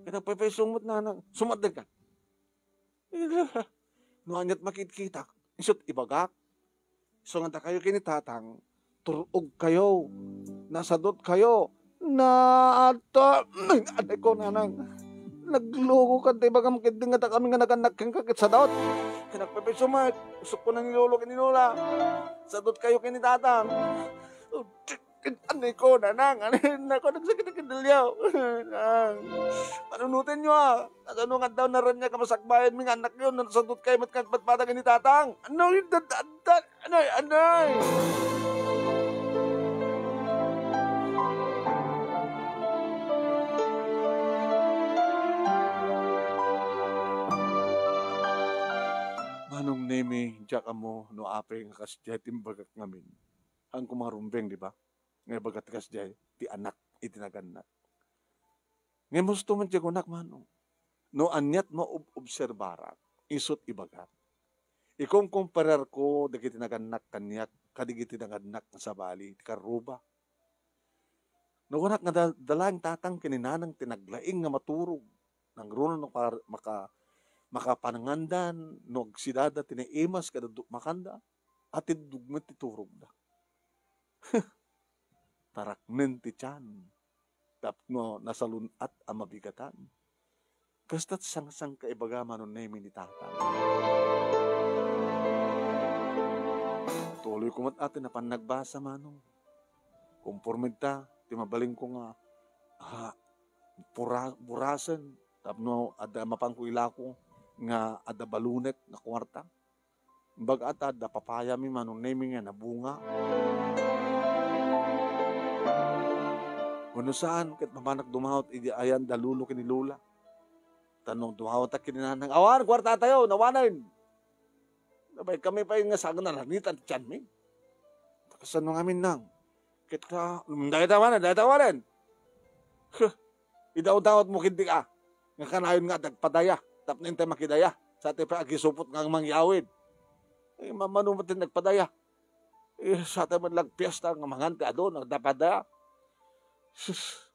Ket nagpaypayso met nanang, sumatdek ka. "Ila, no aniat makitkitak, isut' ibagak. Isu nga dakayo ken ni tatang, tur-og kayo, nasadut kayo, na adda, anay ko, nanang. Nagloko ka, di ba, kam, ket di nga dakami nga nagannak kenka ket sadut." Ket nagpaypayso met, usok ko na ni lolo ken ni lola. "Sadut kayo ken ni tatang." Anay ko, nanang, anay, nako, nagsakit ang kandilyo. Nang, panunutin nyo, ah. Kasano nga daw naraniag a masakbayan mi nga anak yo, nasadut kayo met nga agpatpatag ni tatang? Ano yung dadadad? Anay, anay! Manong Nemi, diak ammo no apay nga kasdiay ti imbagak ngamin. Haan koma rumbeng, di ba? Nga ibaga ti kasdiay ti anak iti nagannak. Ngem husto met ti kunak, Manong. No aniat maob-obserbarak, isut' ibagak. Ikomkompararko dagiti nagannak kaniak kadagiti nagannak nga sabali ti karruba. No kunak nga da-, da laeng tatang ken ni nanang ti naglaing nga maturog, nangruna no par-, maka-, makapanangandan, no agsidada ti naimas kada du-, makanda, atiddog met ti turogda. Taraknen ti tian tapno nasalun-at a mabigatan. Kasta ti sangsangkaibaga, Manong Nemi, ni tatang. Tuloy ko met a ti napan nagbasa, Manong. Komporme ta ti mabalinko nga, ah, pura-, burasen tapno adda mapanko ilako nga adda balunek nga kuarta. Imbag-at a adda papayami, Manong Nemi, nga nabunga. Wenno saan, ket mapanak dumawat idi ayan da lolo ken ni lola. Ta no dumawatak ken ni nanang, "Awan, kuartatayo, nawanen." Nabay kami pay nga saan nga nalanitan ti tianmi. Kasano ngamin, nang? Ket ka, dayta awanen, dayta awanen. Huh, idawdawat mo ket di ka. Nga kanayon nga adda agpadaya, tapno intay makidaya. Sa ti pay agisupot nga mangyawid. Eh, mamano met ti nagpadaya. Eh, sa ti man nagpiesta nga mangan ti adu, nagdapadaya. Sus,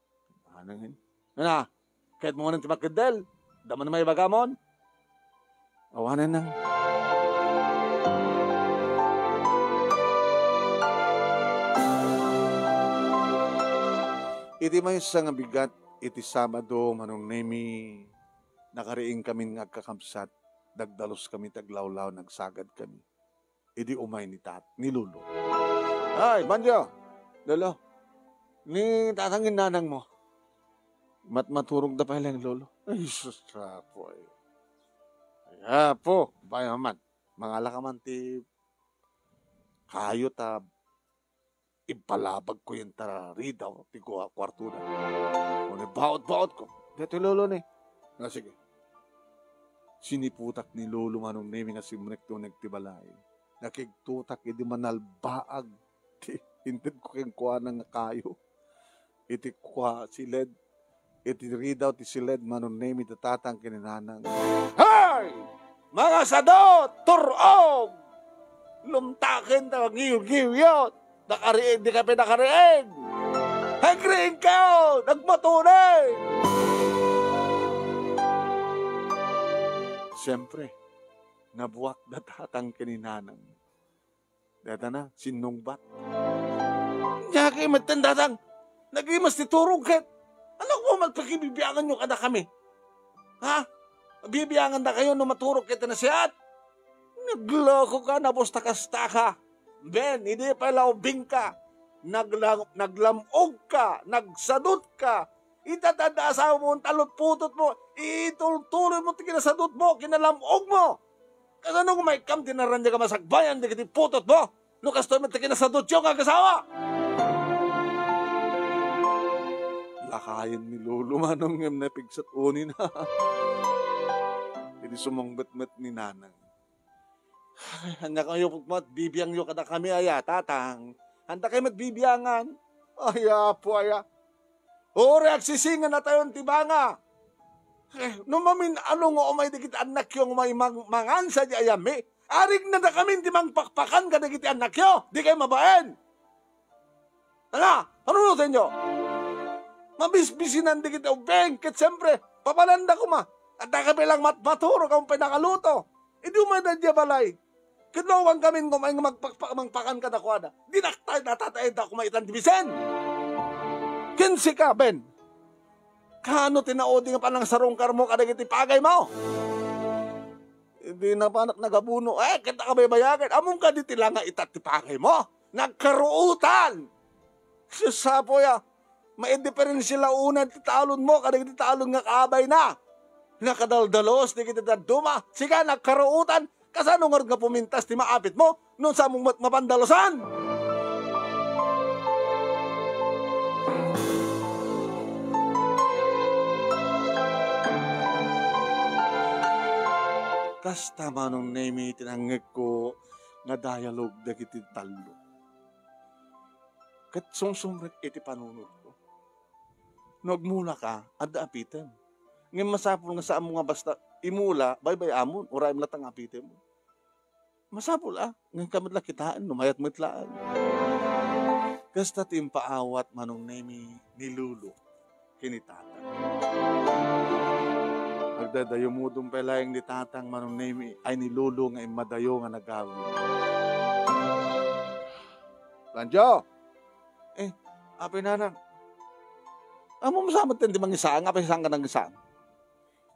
anangin. Ana, ket mo ti makeddel, damo na maibagamon? Awanen nang. Iti maysa nga bigat, iti Sabado, Manong Nemi, nakariing kamin nga agkakabsat, dagdalus kami ti aglawlaw, nagsagad kami. Idi umay ni tat-, ni Lolo. Ay, Banjo! Lolo, ni tatang ken nanang mo. Mat-, maturog da pay laeng, Lolo. Ay, sus, Apo, ay. Ay, Apo, bayo man. Mangala ka man ti kayo ta ipalabag ko yan ta ridaw ti kua-, kuarto na. O ni baot-baot ko. Dito, Lolo, ni. Ah, sige. Siniputak ni Lolo Manong Nemi nga simrek ti uneg ti balay. Nakigtotak idi manalbaag ti inted ko kenkuana nga kayo. Iti kua-, siled, iti ridaw ti siled, Manong Nemi, ti tatang ken ni nanang. Hay! Mga sadot! Tur-og! Lumtaken ta ngiwgiwyo! Nakariing, di ka pinakariing! Nagriing kayo! Nagmatuning! Siyempre, nabuak da tatang ken ni nanang. Dayta na, sinnungbat. Diak met ten, tatang. Nagimas ti turog ket. Ano ko, magpakibibiangan nyo kada kami? Ha? Bibiangan da kayo no maturog ket nasiat? Nagloko ka, nabusta kasta ka. Ben, idi pay laubing ka. Nagla-, naglam-og ka, nagsadut ka. Ita ta adda asawa mo, talutputot mo, itultuloy mo ti kinasadut mo, kinalam-og mo. Kasano nga maikam ti naraniag a masakbayan dagiti putot mo? No kastoy met ti kinasadutyo nga agasawa. Akayen ni Lolo Manong ngem napigsat unina. Idi sumangbet met ni Nanang. Ay, ania kayo met bibiangyo kadakami aya, Tatang? Anta kayo met bibiangan? Ay, apo aya. Uray agsisingannatayon ti banga. Eh, no mamin-ano nga umay dagiti annakyo nga umay mang-, mangan sadi ayami, arignadakamin ti mangpakpakan kadagiti annakyo. Di kayo mabain. Tara, panunotenyo. Mabisbisinan dagiti ubbing, ket siempre, papananda koma. At nakapay lang mat-, maturo kamo pay nakaluto. Idi umayda diay balay. Ket no awan kami nga umay nga magpakpak-, mangpakan kadakuada. Di nakta-, natatayda koma itan ti bisin. Ken sika, Ben. Kaano ti naudi nga panangsarungkarmo kadagiti pagaymo? Idi napanak nagabuno, eh, ket nakabaybayagan. Ammom kadi ti langa ita ti pagaymo? Nagkaruotan! Sus, apo ya, maidiferensia la unay ti talonmo kadagiti talon nga kabayna. Nakadaldalos dagiti dadduma. Sika, nagkaruotan. Kasano ngarud nga pumintas ti maapitmo? No, saan mo met mapandalusan? Kasta, Manong Nemi, ti nangngegko nga dialogue dagiti tallo. Ket sumsumrek iti panunotko. No agmulaka, adda apitem. Ngem masapul nga saanmo nga basta imula, baybay-amon, uray latta nga apitem. Masapul, a, ngem kami la kitaen, no mayat met laeng. Kasta ti impaawat, Manong Nemi, ni Lolo ken ni Tatang. Agdaydayaw mo dumpay laeng ni Tatang, Manong Nemi, ay ni Lolo nga immadayo nga nagawid. Banjo! Eh, apay Nanang. Ammom sa met ti mangisaang, apay saanka nangisaang?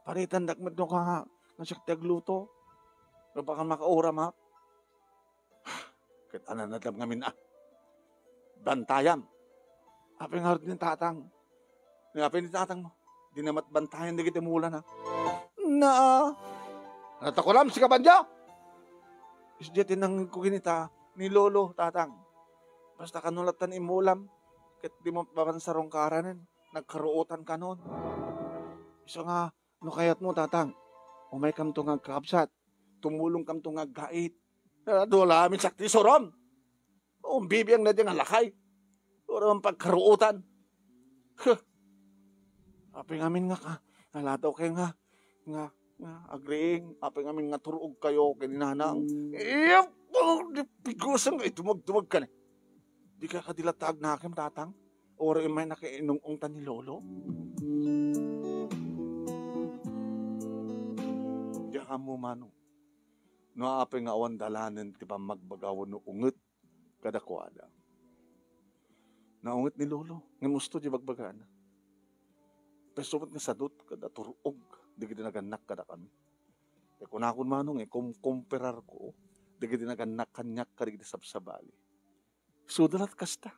Paritandak met no ka nga siak ti agluto. No baka makauramak. Ket ananadam ngamin a. Bantayam. Apay ngarud ni Tatang? Ni apay ni Tatang mo? Di na met bantayan dagiti mulana. Na, natakuram, sika, Banjo! Isdi ti nangngegko kinita ni Lolo, Tatang. Basta kano lattan imulam, ket di mo papansarungkaranen, nagkaruotan kanon. Isu nga, no kayatmo, Tatang, umaykamto nga agkakabsat, tumulongkamto nga aggait. Adu la amin sakti surom. Umbibiang na di nga lakay. Wala man pagkaruotan. Huh. Apay ngamin nga ka, naladaw kayo nga, nga, nga agriing, apay ngamin nga turog kayo ken ni Nanang. Iyap, oh, di pigusan nga itumagtumag ka ni. Di ka kadila tagnakem, Tatang? Oro imay nakainung-ung ta ni Lolo? Diak ammo, Manong. No apay nga awan dalanen ti pammagbagaw no unget kadakuada. Naunget ni Lolo, ngem usto di bagbagana. Peso met nga sadut kada turog dagiti nagannak kadakami. Ti kunakon, Manong, eh, kumkumperarko dagiti nagannak kaniak kadagiti sabsabali. Suda lat kasta.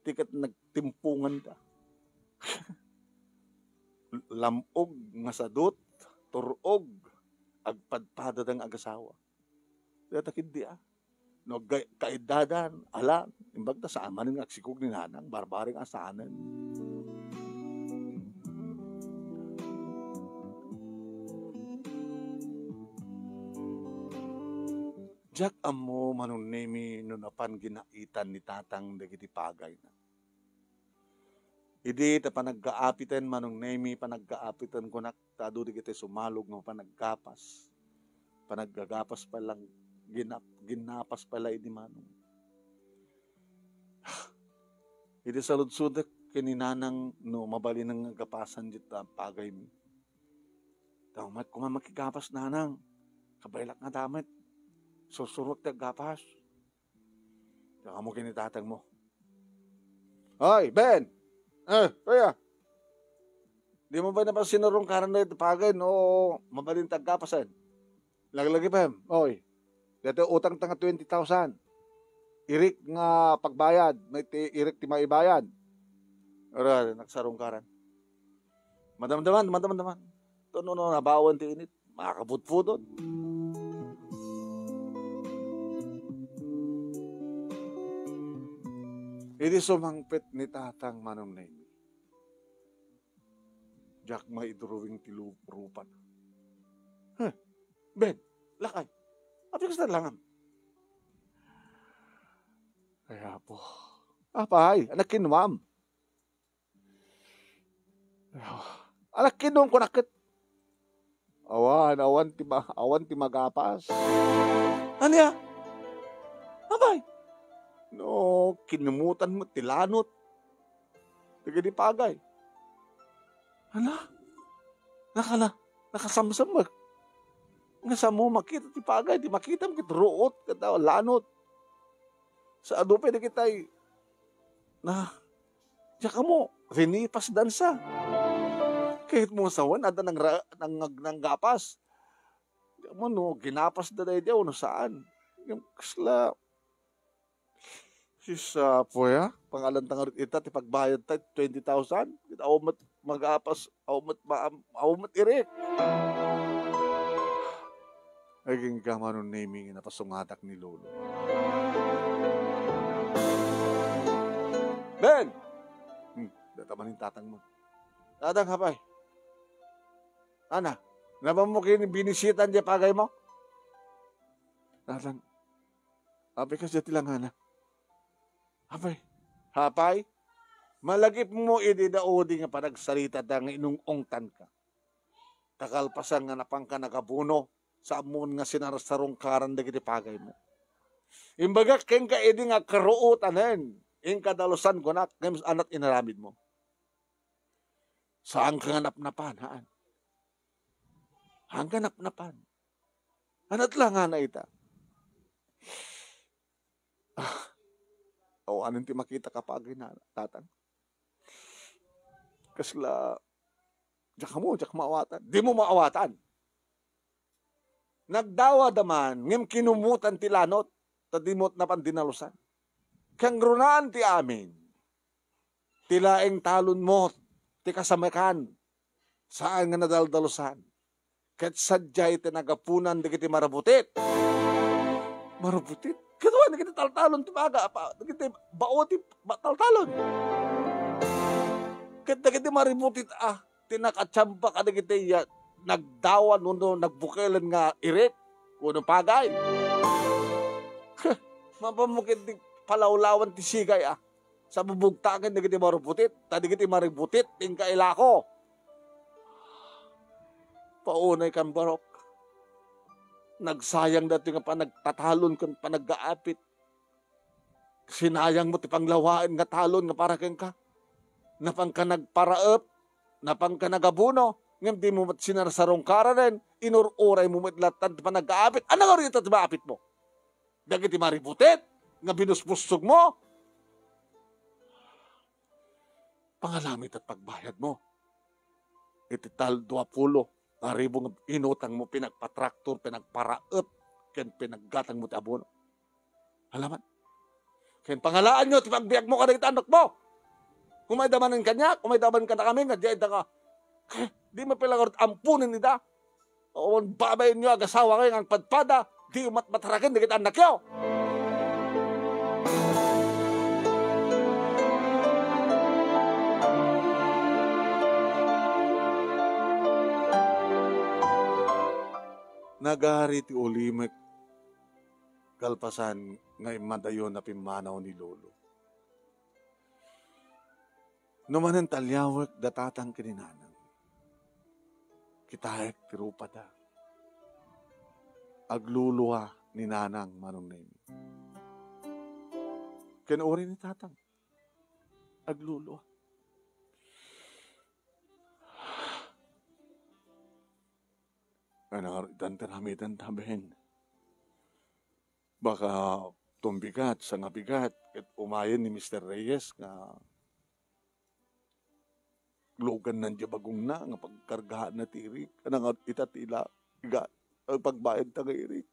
Ti ket nagtimpunganda. Lam-og nga sadut, turog, agpadpada nga agasawa. Data ketdi a. No, ga-, kaeddadan, ala, imbag ta saan manen nga agsikog ni Nanang, barbareng a saanen. Diak ammo, Manong Nemi, no napan ginaitan ni Tatang dagiti pagayna. Idi ta panaggaapiten, Manong Nemi, panaggaapiten kunak, ta adu dagiti sumalog nga panaggapas. Panaggagapas pay lang, ginap-, ginapas pay la idi Manong. Idi saludsodek ken ni Nanang no mabalinen nga gapasan dita pagaymi. Ta umayat koma makigapas, Nanang. Kabaelak nga damet. Sursuroek ti aggapas. Diak ammo ken ni Tatang mo. Hoy, Ben! Eh, kuya. Di mo ba napansin no rungkaran na iti pagay no mabalin ti aggapasen? Laglagi pa, oy. Dati utang ta nga twenty thousand. Irik nga pagbayad, may ti, irik ti maibayad. Ara, nagsarungkaran. Madamdaman, madamdaman. Tuno no, nabawan ti init. Makapudpudot. Idi sumangpet ni Tatang Manong Nemi, Diak maidrawing ti lu-, rupana. Huh. Ben, lakay. Apay kasta langam? Ay, Apo. Apay, anak kinuam. Anak kinuam ko nakit. Awan, awan ti ma-, awan ti magapas. Ania? Apay? No, kinumutan mo ti lanot. Dagiti pagay. Ala? Nakala, nakasamsam mo. Nga sa mo makita ti pagay, di makitam ket ruot, ket lanot. Sa adu pay dagitay, na, diak ammo, rinipas dansa. Kahit mo sawan, ada nang ra-, nang, nang, nanggapas. Diak ammo no, ginapas da daydi, no saan. Yung kasla, Sis, ah, puya, pangalan ta nga ita, ti pagbayad ta, twenty thousand. Kita, awan met magapas, awan met maam, awan met irik. Ay, gingga manon naming napasungatak ni Lolo. Ben! Hmm, data man yung tatang mo. Tatang, hapay. Ana, naman mo kini binisitan di pagay mo? Tatang, apay kasi ti langana. Apay, hapay, malagip mo idi daudi nga panagsarita ta nga inung-ungtan ka. Takalpasan nga napangka nagabuno, sa ammon nga sinarsarungkaran dagiti pagay mo. Imbagak kenka idi nga karuotanen, inka dalusan kunak, ngem anat inaramid mo. Saan ka nga napnapan, haan? Saan ka napnapan? Anat langana ita. Ah, awanen ti makita ka pagay na, tatang. Kasla, diak mo, diak maawatan. Di mo maawatan. Nagdawada man, ngem kinumutan ti lanot, ta di mo napan dinalusan. Kangrunaan ti amin. Ti laeng talon mo, ti kasamekan, saan nga nadaldalusan. Ket sadiay ti nagapunan dagiti marabutit. Marabutit? Ket wen dagiti taltalon ti baga, apa, dagiti bao ti ba-, taltalon. Ket dagiti marabutit, ah, ti nakatiamba kadagiti ya, nagdawan wenno nagbukelen nga irik wenno pagay. Mapan mo ket ti palawlawan ti sigay, ah. Sa bubugtaken dagiti marubutit, ta dagiti marubutit, inka ilako. Paunay kan barok. Nagsayang dati nga panagtatalon ken panaggaapit. Sinayang mo ti panglawaen nga talon nga para kenka. Napangka nagparaep, napangka nagabuno, ngem di mo met sinarsarungkaranen, inur-uray mo met lattan ti panaggaapit. Ania ngarud ita ti maapit mo? Dagiti maributit nga binusbussog mo? Pangalamit at pagbayad mo. Iti tal dua pulo nga ribu nga inutang mo, pinagpatraktor, pinagparaep, ken pinaggatang mo ti abono. Alaman. Ken pangalaanyo ti pagbiag mo kadagiti anak mo. Umayda manen kaniak, umayda man kadakami nga diay da ka. Di mapilangarut ampunen ida. Awan babaenyo agasawa nga agpadpada, di matmataraken dagiti annakyo. Nagari ti ulimek kalpasan nga immadayo a pimmanaw ni Lolo. No manen taliawek da tatang ken ni nanang, kitaek ti rupada. Aglulua ni nanang Manong Nemi. Ken uray ni tatang, aglulua. Ay, nangarutan ti aramiden, taben. Baka tumbigat, sangabigat, ket umayen ni Mister Reyes nga luganna diay bagongna nga pagkargaanna ti irik. Ania nga ita ti ila, iga, pagbayadta nga irik.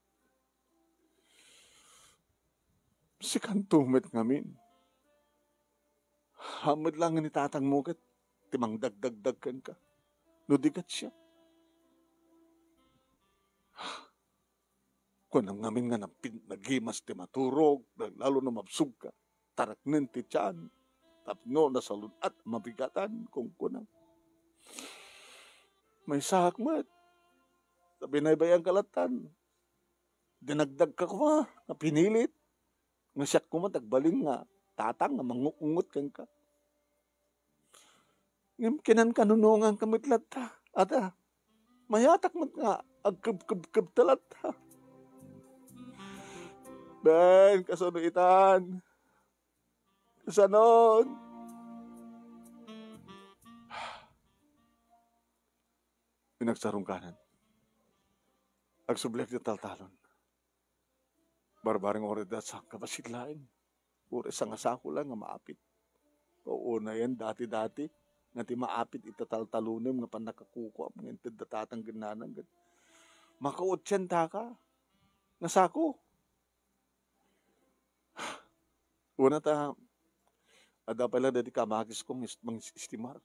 Sikanto met ngamin. Ammod laeng ni tatangmo ket ti mangdagdagdag kenka. No di ket siak. Kunam ngamin nga napin-, nagimas ti maturog, lalo no mabsogka. Taraknen ti tiyan, tapno nasalun-at a mabigatan, kunkunam. Maysaak met. Ta binaybay-anka lattan. Dinagdagka koma nga pinilit. Nga siak koma ti agbalin nga tatang nga mangu-ungot kenka. Ngem kinankanunonganka met latta. Ada, mayatak met nga agkebkebkebta latta. Ben, kasano itan? Kasano? Pinagsarungkanan. Agsubliak ti taltalon. Barbareng uray da sangkabassit laeng. Uray sangasako laeng nga maapit. Unayen dati-dati nga ti maapit ita taltalonem nga pannakakukuam nga inted da tatang ken nanang ket makaotsentaka nga sako. Una ta, adda pay la daydi kamagisko nga is-, mangistimar.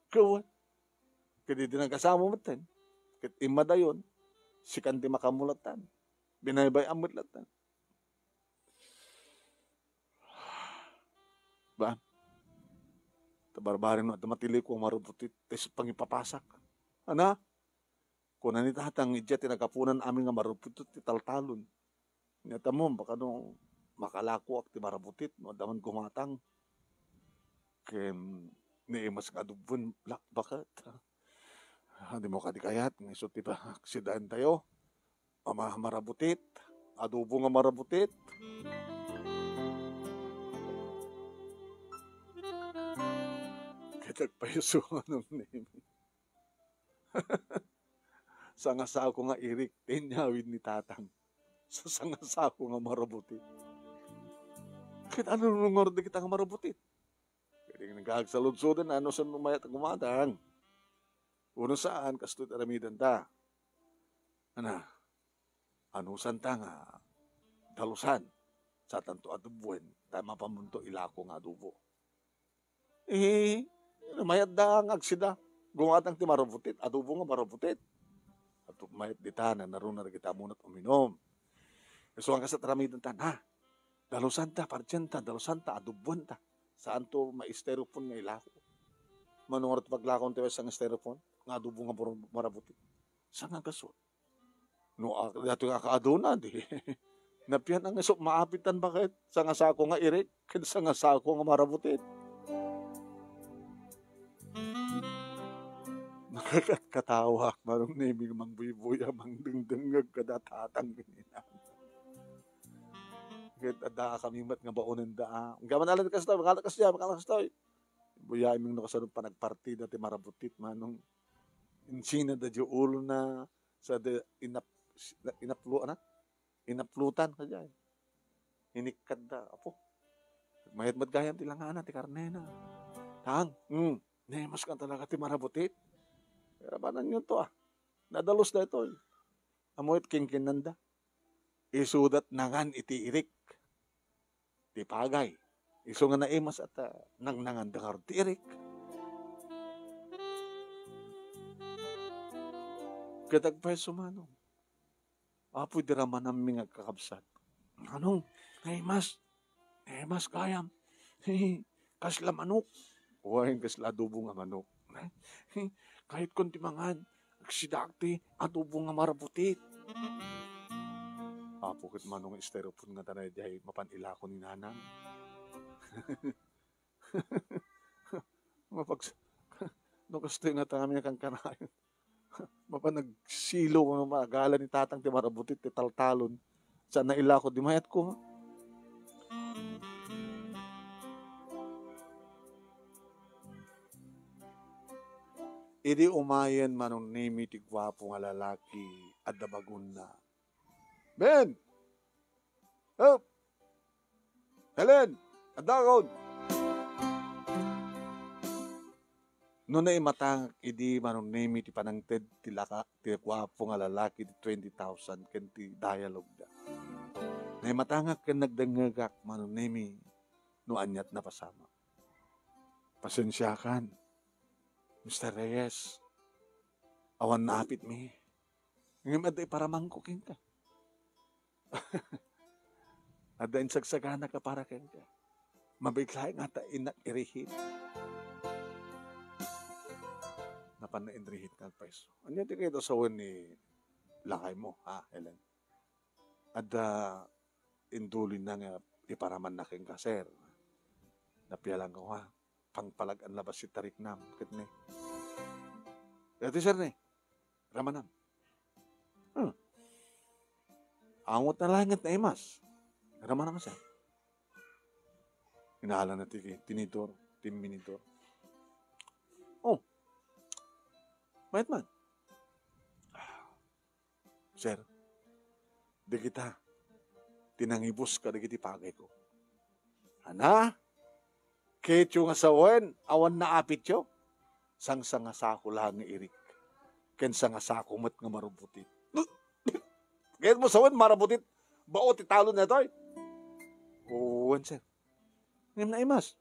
Ket wen, ket idi nagkasamo metten, ket immadayon, sikan ti makaammo lattan. Binaybay-am met lattan. Ba? Ta barbareng no adda matiliko a marubutit, ta isu pangipapasak. Ana? Kuna ni tatang, idiay ti nagapunan amin nga marubutit ti taltalon. Nia, ammom, baka no makalakoak ti marabutit, no adda man gumatang. Ken naimas nga adubon, la, baket. Ah, dimo kadi kayat nga isu ti paaksidaentayo? Ama, marabutit. Adobo nga marabutit. Ket agpayso, Manong Nemi. Sangasako nga irik ti inyawid ni tatang. Sa sangasako nga marabutit. Ket ano ngarud dagita nga marabutit? Ket nagagsaludsodan, ano san mayat a gumatang? Uno saan, kastoy ti aramidenta. Ana, anusanta nga dalusan, satanto adoboen, ta mapamunto ilako nga adobo. Eh, mayat da nga agsida. Gumatang ti marabutit, adobo nga marabutit. Ato mayat dita, nanaruna dagita ammona uminum. Isu nga kasta aramidenta, ha? Dalusanta, pardianta, dalusanta, adoboenta. Saanto ma-styrofoam nga ilako. Mano ngarud paglakon ti maysa nga styrofoam nga adobo nga mar-, marabutit? Sangagasut. No, a-, daytoy nga kaaduna, di. Napian nga isu maapitan, baket? Sangasako nga irik, ken sangasako nga marabutit. Nakakatkatawa, Manong Nemi, nga mangbuybuya, mangdengdengngeg kada tatang ken inana. Ket adda kami met nga baonenda, ah. Gaman alan kastoy, makala kastoy, makala kastoy. Buyaem no kasano panagpartida ti marabutit, Manong. Insina da di ulona, sa de inap-, inaplo-, ana? Inaplutan kadiay. Inikkatda, apo. Mayat met gayam ti langana, ti karnena. Tang, hmm, naimas ka talaga ti marabutit. Karabananyo to, ah. Nadalus daytoy. Ammom ti kinkinnanda. Isuda ti nangan iti irik ti pagay. Isu nga naimas a ta nangnanganda ngarud ti irik. Ket agpayso, Manong. Apo, idi ramananmi nga agkakabsat. Manong, naimas. Naimas gayam. Kasla manok. Wen, kasla adobo nga manok. Kayatko ti mangan. Agsidaak ti adobo nga marabutit. Apo, ket mano nga styrofoam nga tanay diay mapan ilako ni nanang? Mapags-, no kastoy nga tanami nga kankanayon. Mapan nagsilo nga maagala ni tatang ti marabutit ti taltalon. Saan na ilako di mayatko, ha? Idi umayen Manong Nemi ti guapo nga lalaki, adda bagonna. Ben! Hup! Helen! Adakon! No naimatangak idi Manong Nemi ti panangted ti laka-, ti guapo nga lalaki ti twenty thousand ken ti dialogue da. Naimatangak ken nagdengngegak, Manong Nemi, no aniat napasamak. Pasensiakan, Mister Reyes. Awan naapitmi. Ngem adda iparamangko kenka. Adda insagsaganaka para kenka. Mabiit laeng ngata innak irihin. Pannainrihit nga agpayso. Ania ti kayat a sawen ni lakaymo, ha, Helen? Adda indulinna nga iparamanna kenka, sir. Napialanko nga, pangpalag-an labat ti tariknam, ket ni. Daytoy, sir, ni. Ramanam. Hmm. Angot na langit na imas. Ramanam, sir. Inalana ti tinidor, ti minidor. Oh. Mayat man. Sir, dagita ti nangibus kadagiti pagayko. Ana, kayatyo nga sawen, awan naapityo? Sangsangasako laeng nga irik, ken sangasako met nga marubutit. Kayatmo sawen, marubutit? Bao ti talon daytoy? Wen, sir. Ngem naimas.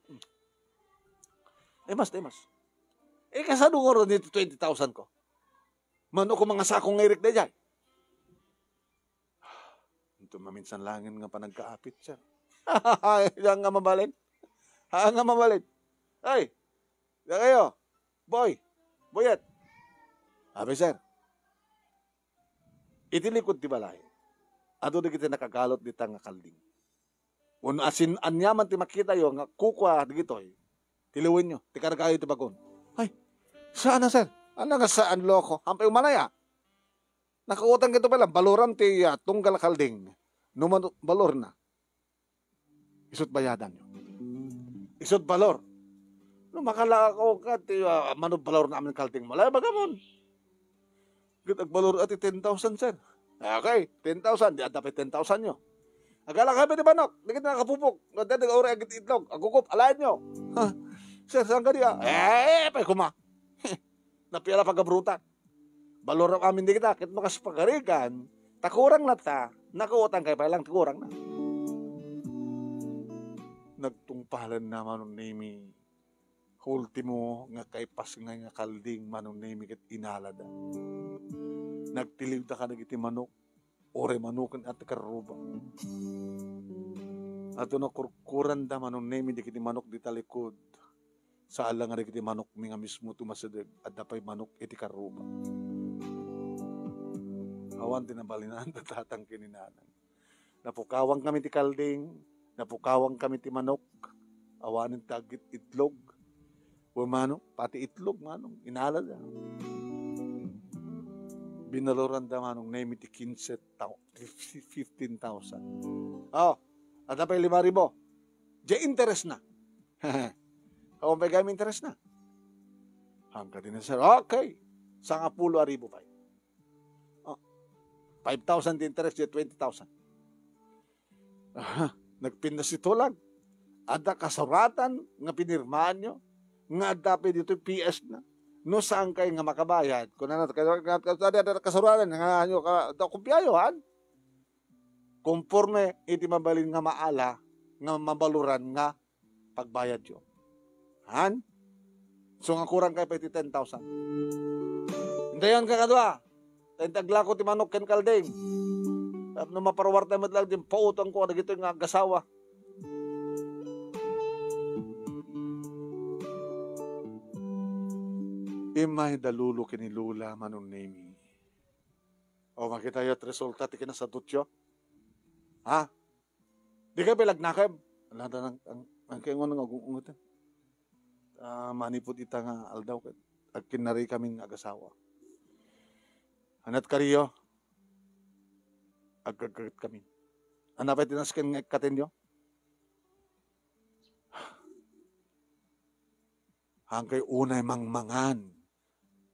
Naimas, naimas. Eh, kasano ngarud iti twenty thousand ko? Mano ko mangasako nga irik daydiay? Inton maminsan laengen nga panagkaapit, sir. Haan nga mabalin. Haan nga mabalin. Ay, dakayo. Boy. Boyet. Abi, sir. Iti likud ti balay, adu dagiti nakagalot dita nga kalding. Wenno asin-, aniaman ti makitayo nga kukua dagitoy, tiliwenyo, ti kargayo ti bagon. Ay, saan a, sir? Ania nga saan, loko? Hampay umanaya. Nakautang kito pala, baloram ti, ah, tunggal a kalding. No man-, balorna. Isut bayadanyo. Isut balor. No makalakaw ka, ti, ah, mano balor na amin kalding mo. Lay bagamon. Ket agbalor a ti ten thousand, sir. Okay, ten thousand. Di adda pay ten thousand nyo. Agalakay pay ti manok. Dagiti nakapupok. No, dagiti uray agiti itlog. Agugup, alaenyo. Ha? Sir, saan ka di, ah? Eh, pay kuma. Napiala pagabrutan. Baloram amin dagita, ket no kas pagarigan, ta kurang na ta, nakautang kay pay lang ti kurang na. Nagtungpalan na Manong Nemi. Ultimo nga kaipas nga, nga kalding Manong Nemi ket inalada. Nagtiliwda kadagiti manok, uray manoken a ti karruba. Ato nakurkuranda Manong Nemi dagiti manok dita likud. Saan la nga dagiti manokmi nga mismo ti masideg, adda pay manok iti karruba. Awan ti nabalinan da tatang ken ni nanang. Napukawangkami ti kalding, napukawangkami ti manok, awanen ti agit-, itlog. Wen mano, pati itlog, manong, inalada. Binaloranda Manong Nemi ti kinse tao-, fifteen thousand. Oh, adda pay lima ribu. Diay interes na. Awan pay gayam interes na. Hangka din, sir. Okay. Sangapulo a ribu pay. Oh, five thousand ti interes, diay twenty thousand. Aha, nagpindas ti tulag. Adda kasuratan nga pinirmaanyo nga adda pay ditoy P S na. No saan kay nga makabayad, kunana, kay, kay, kay, kay, adda kasuratan nga, ano, ka, da, kumpiayo, han? Konforme iti mabalin nga maala nga mabaloran nga pagbayadyo. Han? So, nga kurang kay pay ti ten thousand. Dayon, kakadua, ta intaglako ti manok ken kalding. Tapno maparuarta met lang ti pautangko kadagitoy nga agasawa. Immay da lolo ken ni lola Manong Nemi. O, makitayo ti resulta ti kinasadutyo. Ha? Di kayo pay lagnakem? Ala, ang, ang, ang kayo nga nung agung-unget, eh. Ah, manipud ita nga aldaw, ket agkinnari kami nga agasawa. Anat kariyo, agkagkaget kami. Anapay tinasken nga ikkatenyo? Hangkay unay mangmangan.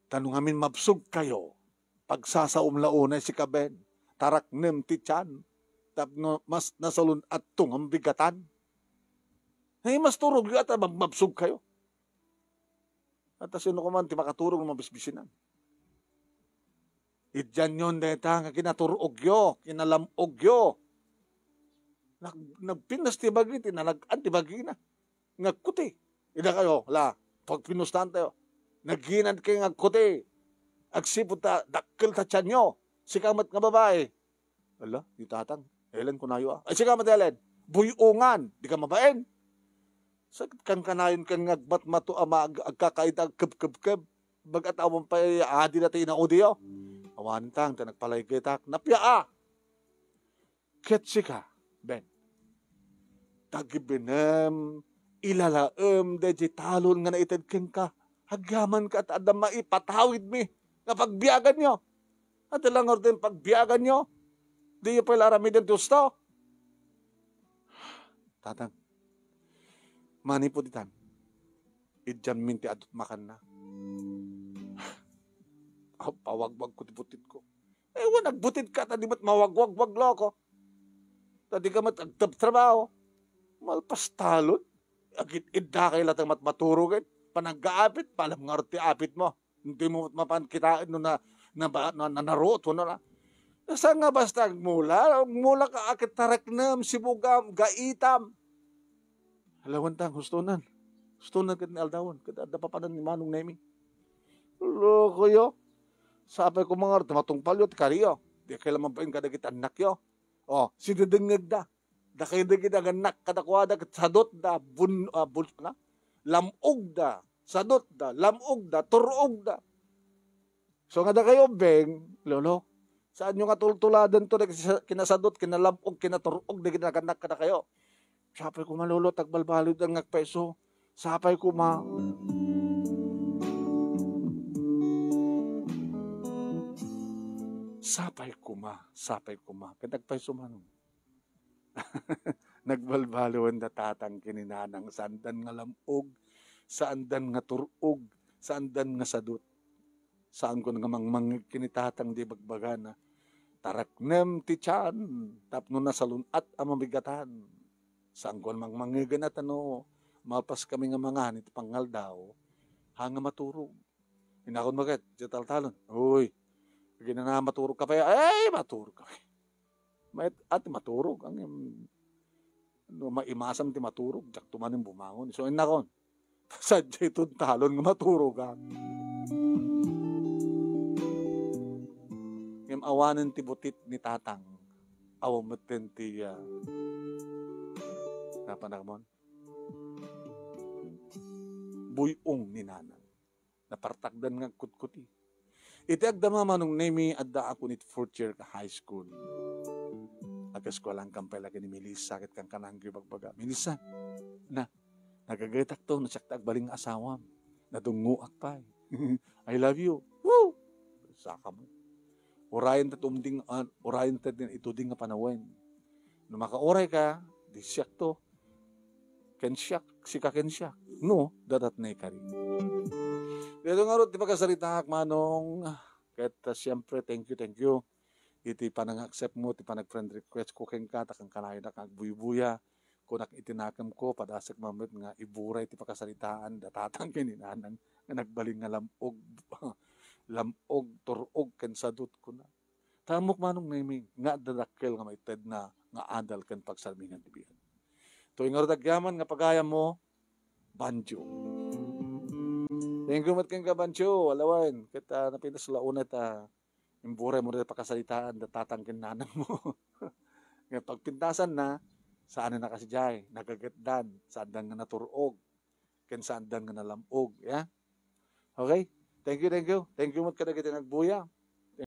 Ta no ngamin mabsog kayo, pagsasaom la unay si kaben, taraknem ti tian, tapno mas nasalun-atto nga bigatan. Ay, mas turog yu ata mab-, mabsog kayo. At sino ko man ti makaturog no mabisbisinan? Idianyon dayta nga kinatur-ogyo, kinalam-ogyo. Nag-, nagpinas ti bagi, tinalag-an ti bagina. Nga agkuti. Ida kayo, la, pagpinustan tayo. Naginad kayo nga agkuti. Agsipud ta, dakkel ta tianyo. Sika met nga babae. Ala, di tatang. Ellen, kunayo, ah. Ay, sika met, Ellen. Buy-ungan. Di ka mabain. Sa kankanayon kan nga agmatmato a maag-, agkakaita, agkebkebkeb. Bagat awan pay adi dati inaudi yo. Awan tang, ta nagpalaygetak. Napia a. Ket sika, Ben. Tagibinem, ilalaem, daydi talon nga naited kenka. Agyamanka ta adda maipatawidmi nga pagbiaganyo. Adda la ngarud pagbiaganyo. Diyo pay la aramiden ti husto. Tatang, manipud itan, idianmin ti adut makanna. Aw, pawagwagko ti butitko. Ewan, agbutidka, ta di met mawagwagwag loko. Ta di ka met agtrabtrabaho. Malpas talon. Agid-idda kay latang mat-, maturogen. Panaggaapit, paalam ngarud ti apitmo. Hindi mo mapan kitaen no na, na, na, na, naruot, no na. Sa nga basta agmula, agmula ka, akit tareknem, sibugam, gaitam. Alawantang, hustonan. Hustonan ket ni aldawen, ket adda papanan ni Manong Nemi. Lokoyo. Sapay ko mangar, matungpalyo, ti kariyo. Di kayo lamang bain kadagiti annakyo. O, sidedengngegda. Dakayo dagiti agannak kadakuada, ket sadutda, bun-, ah, bul-, na? Lam-ogda, sadutda, lam-ogda, tur-ogda. So, nga dakayo, Beng, Lolo, saanyo nga tultuladen to, dagiti sa-, kinasadut, kinalam-og, kinatur-og, dagiti agannak kadakayo. Sapay koma, Lolo, tagbalbaliw da nga agpayso. Sapay koma. Sapay koma, sapay koma. Ket agpayso man. Nagbalbaliwen da tatang ken ni nanang, saandan nga lam-og, saandan nga tur-og, saandan nga sadut. Saanko nga mangmangngeg ken ni tatang di bagbagana, "Tareknem ti tian tapno nasalun-at a mamigatan." Saanko nga mangmangngeg a ta no, malpas kami nga mangan iti pangaldaw, ha nga maturog. Innakon maket, diay taltalon. Uy, agina na maturog ka pay. Ay, maturog ka pay. Mayat, ati maturog. Ang, no maimasam ti maturog, diak tumanim bumangon. So, innakon. Sadja iton talon nga maturog, ha? Ngem awanen ti butit ni tatang. Awan metten ti, ah, napanak mon? Buy-ong ni nanang. Napartakdan nga agkutkuti. Iti agdama, Manong Nemi, adda ako iti fourth year ka high school. Ageskuelan kan pay la ken ni Melissa ket kankanayon nga ibagbaga, "Melissa, na, nagagetak to, no siak ti agbalin nga asawam. Nadungngoak pay. I love you." Woo! Saka mo. Urayen ta ti umding, ah, urayen ta ti ituding nga panawen. No makauray ka, di siak to. Ken siak, sika ken siak. No, dadat na ikari. Dito nga rod ti pagkasaritaak, Manong. Ket, ah, siyempre, thank you, thank you. Iti panang-accept mo, ti panag-friend request ko kenka, ta kankanayon nga agbuybuya. Kunak iti nakemko, padasek man met nga iburay ti pakasaritaan, da tatang ken ni nanang, nga nagbalin nga lam-og, lam-og, tur-og, ken sadut, kuna. Ta ammok, Manong Nemi, nga adda dakkel nga maitedna nga adal ken pagsarmingan ti biag. Toy ngarud agyaman nga pagayam mo, Banjo. Thank you met kenka, Banjo. Alawen, ket, ah, napintas la unay ta imburay mo dayta pakasaritaan da tatang ken nanang mo. Nga pagpintasan na, saan na kasi jay, nagagetdan, saandan nga natur-og, ken saandan nga nalam-og, ya? Okay? Thank you, thank you. Thank you met kadagiti nagbuya.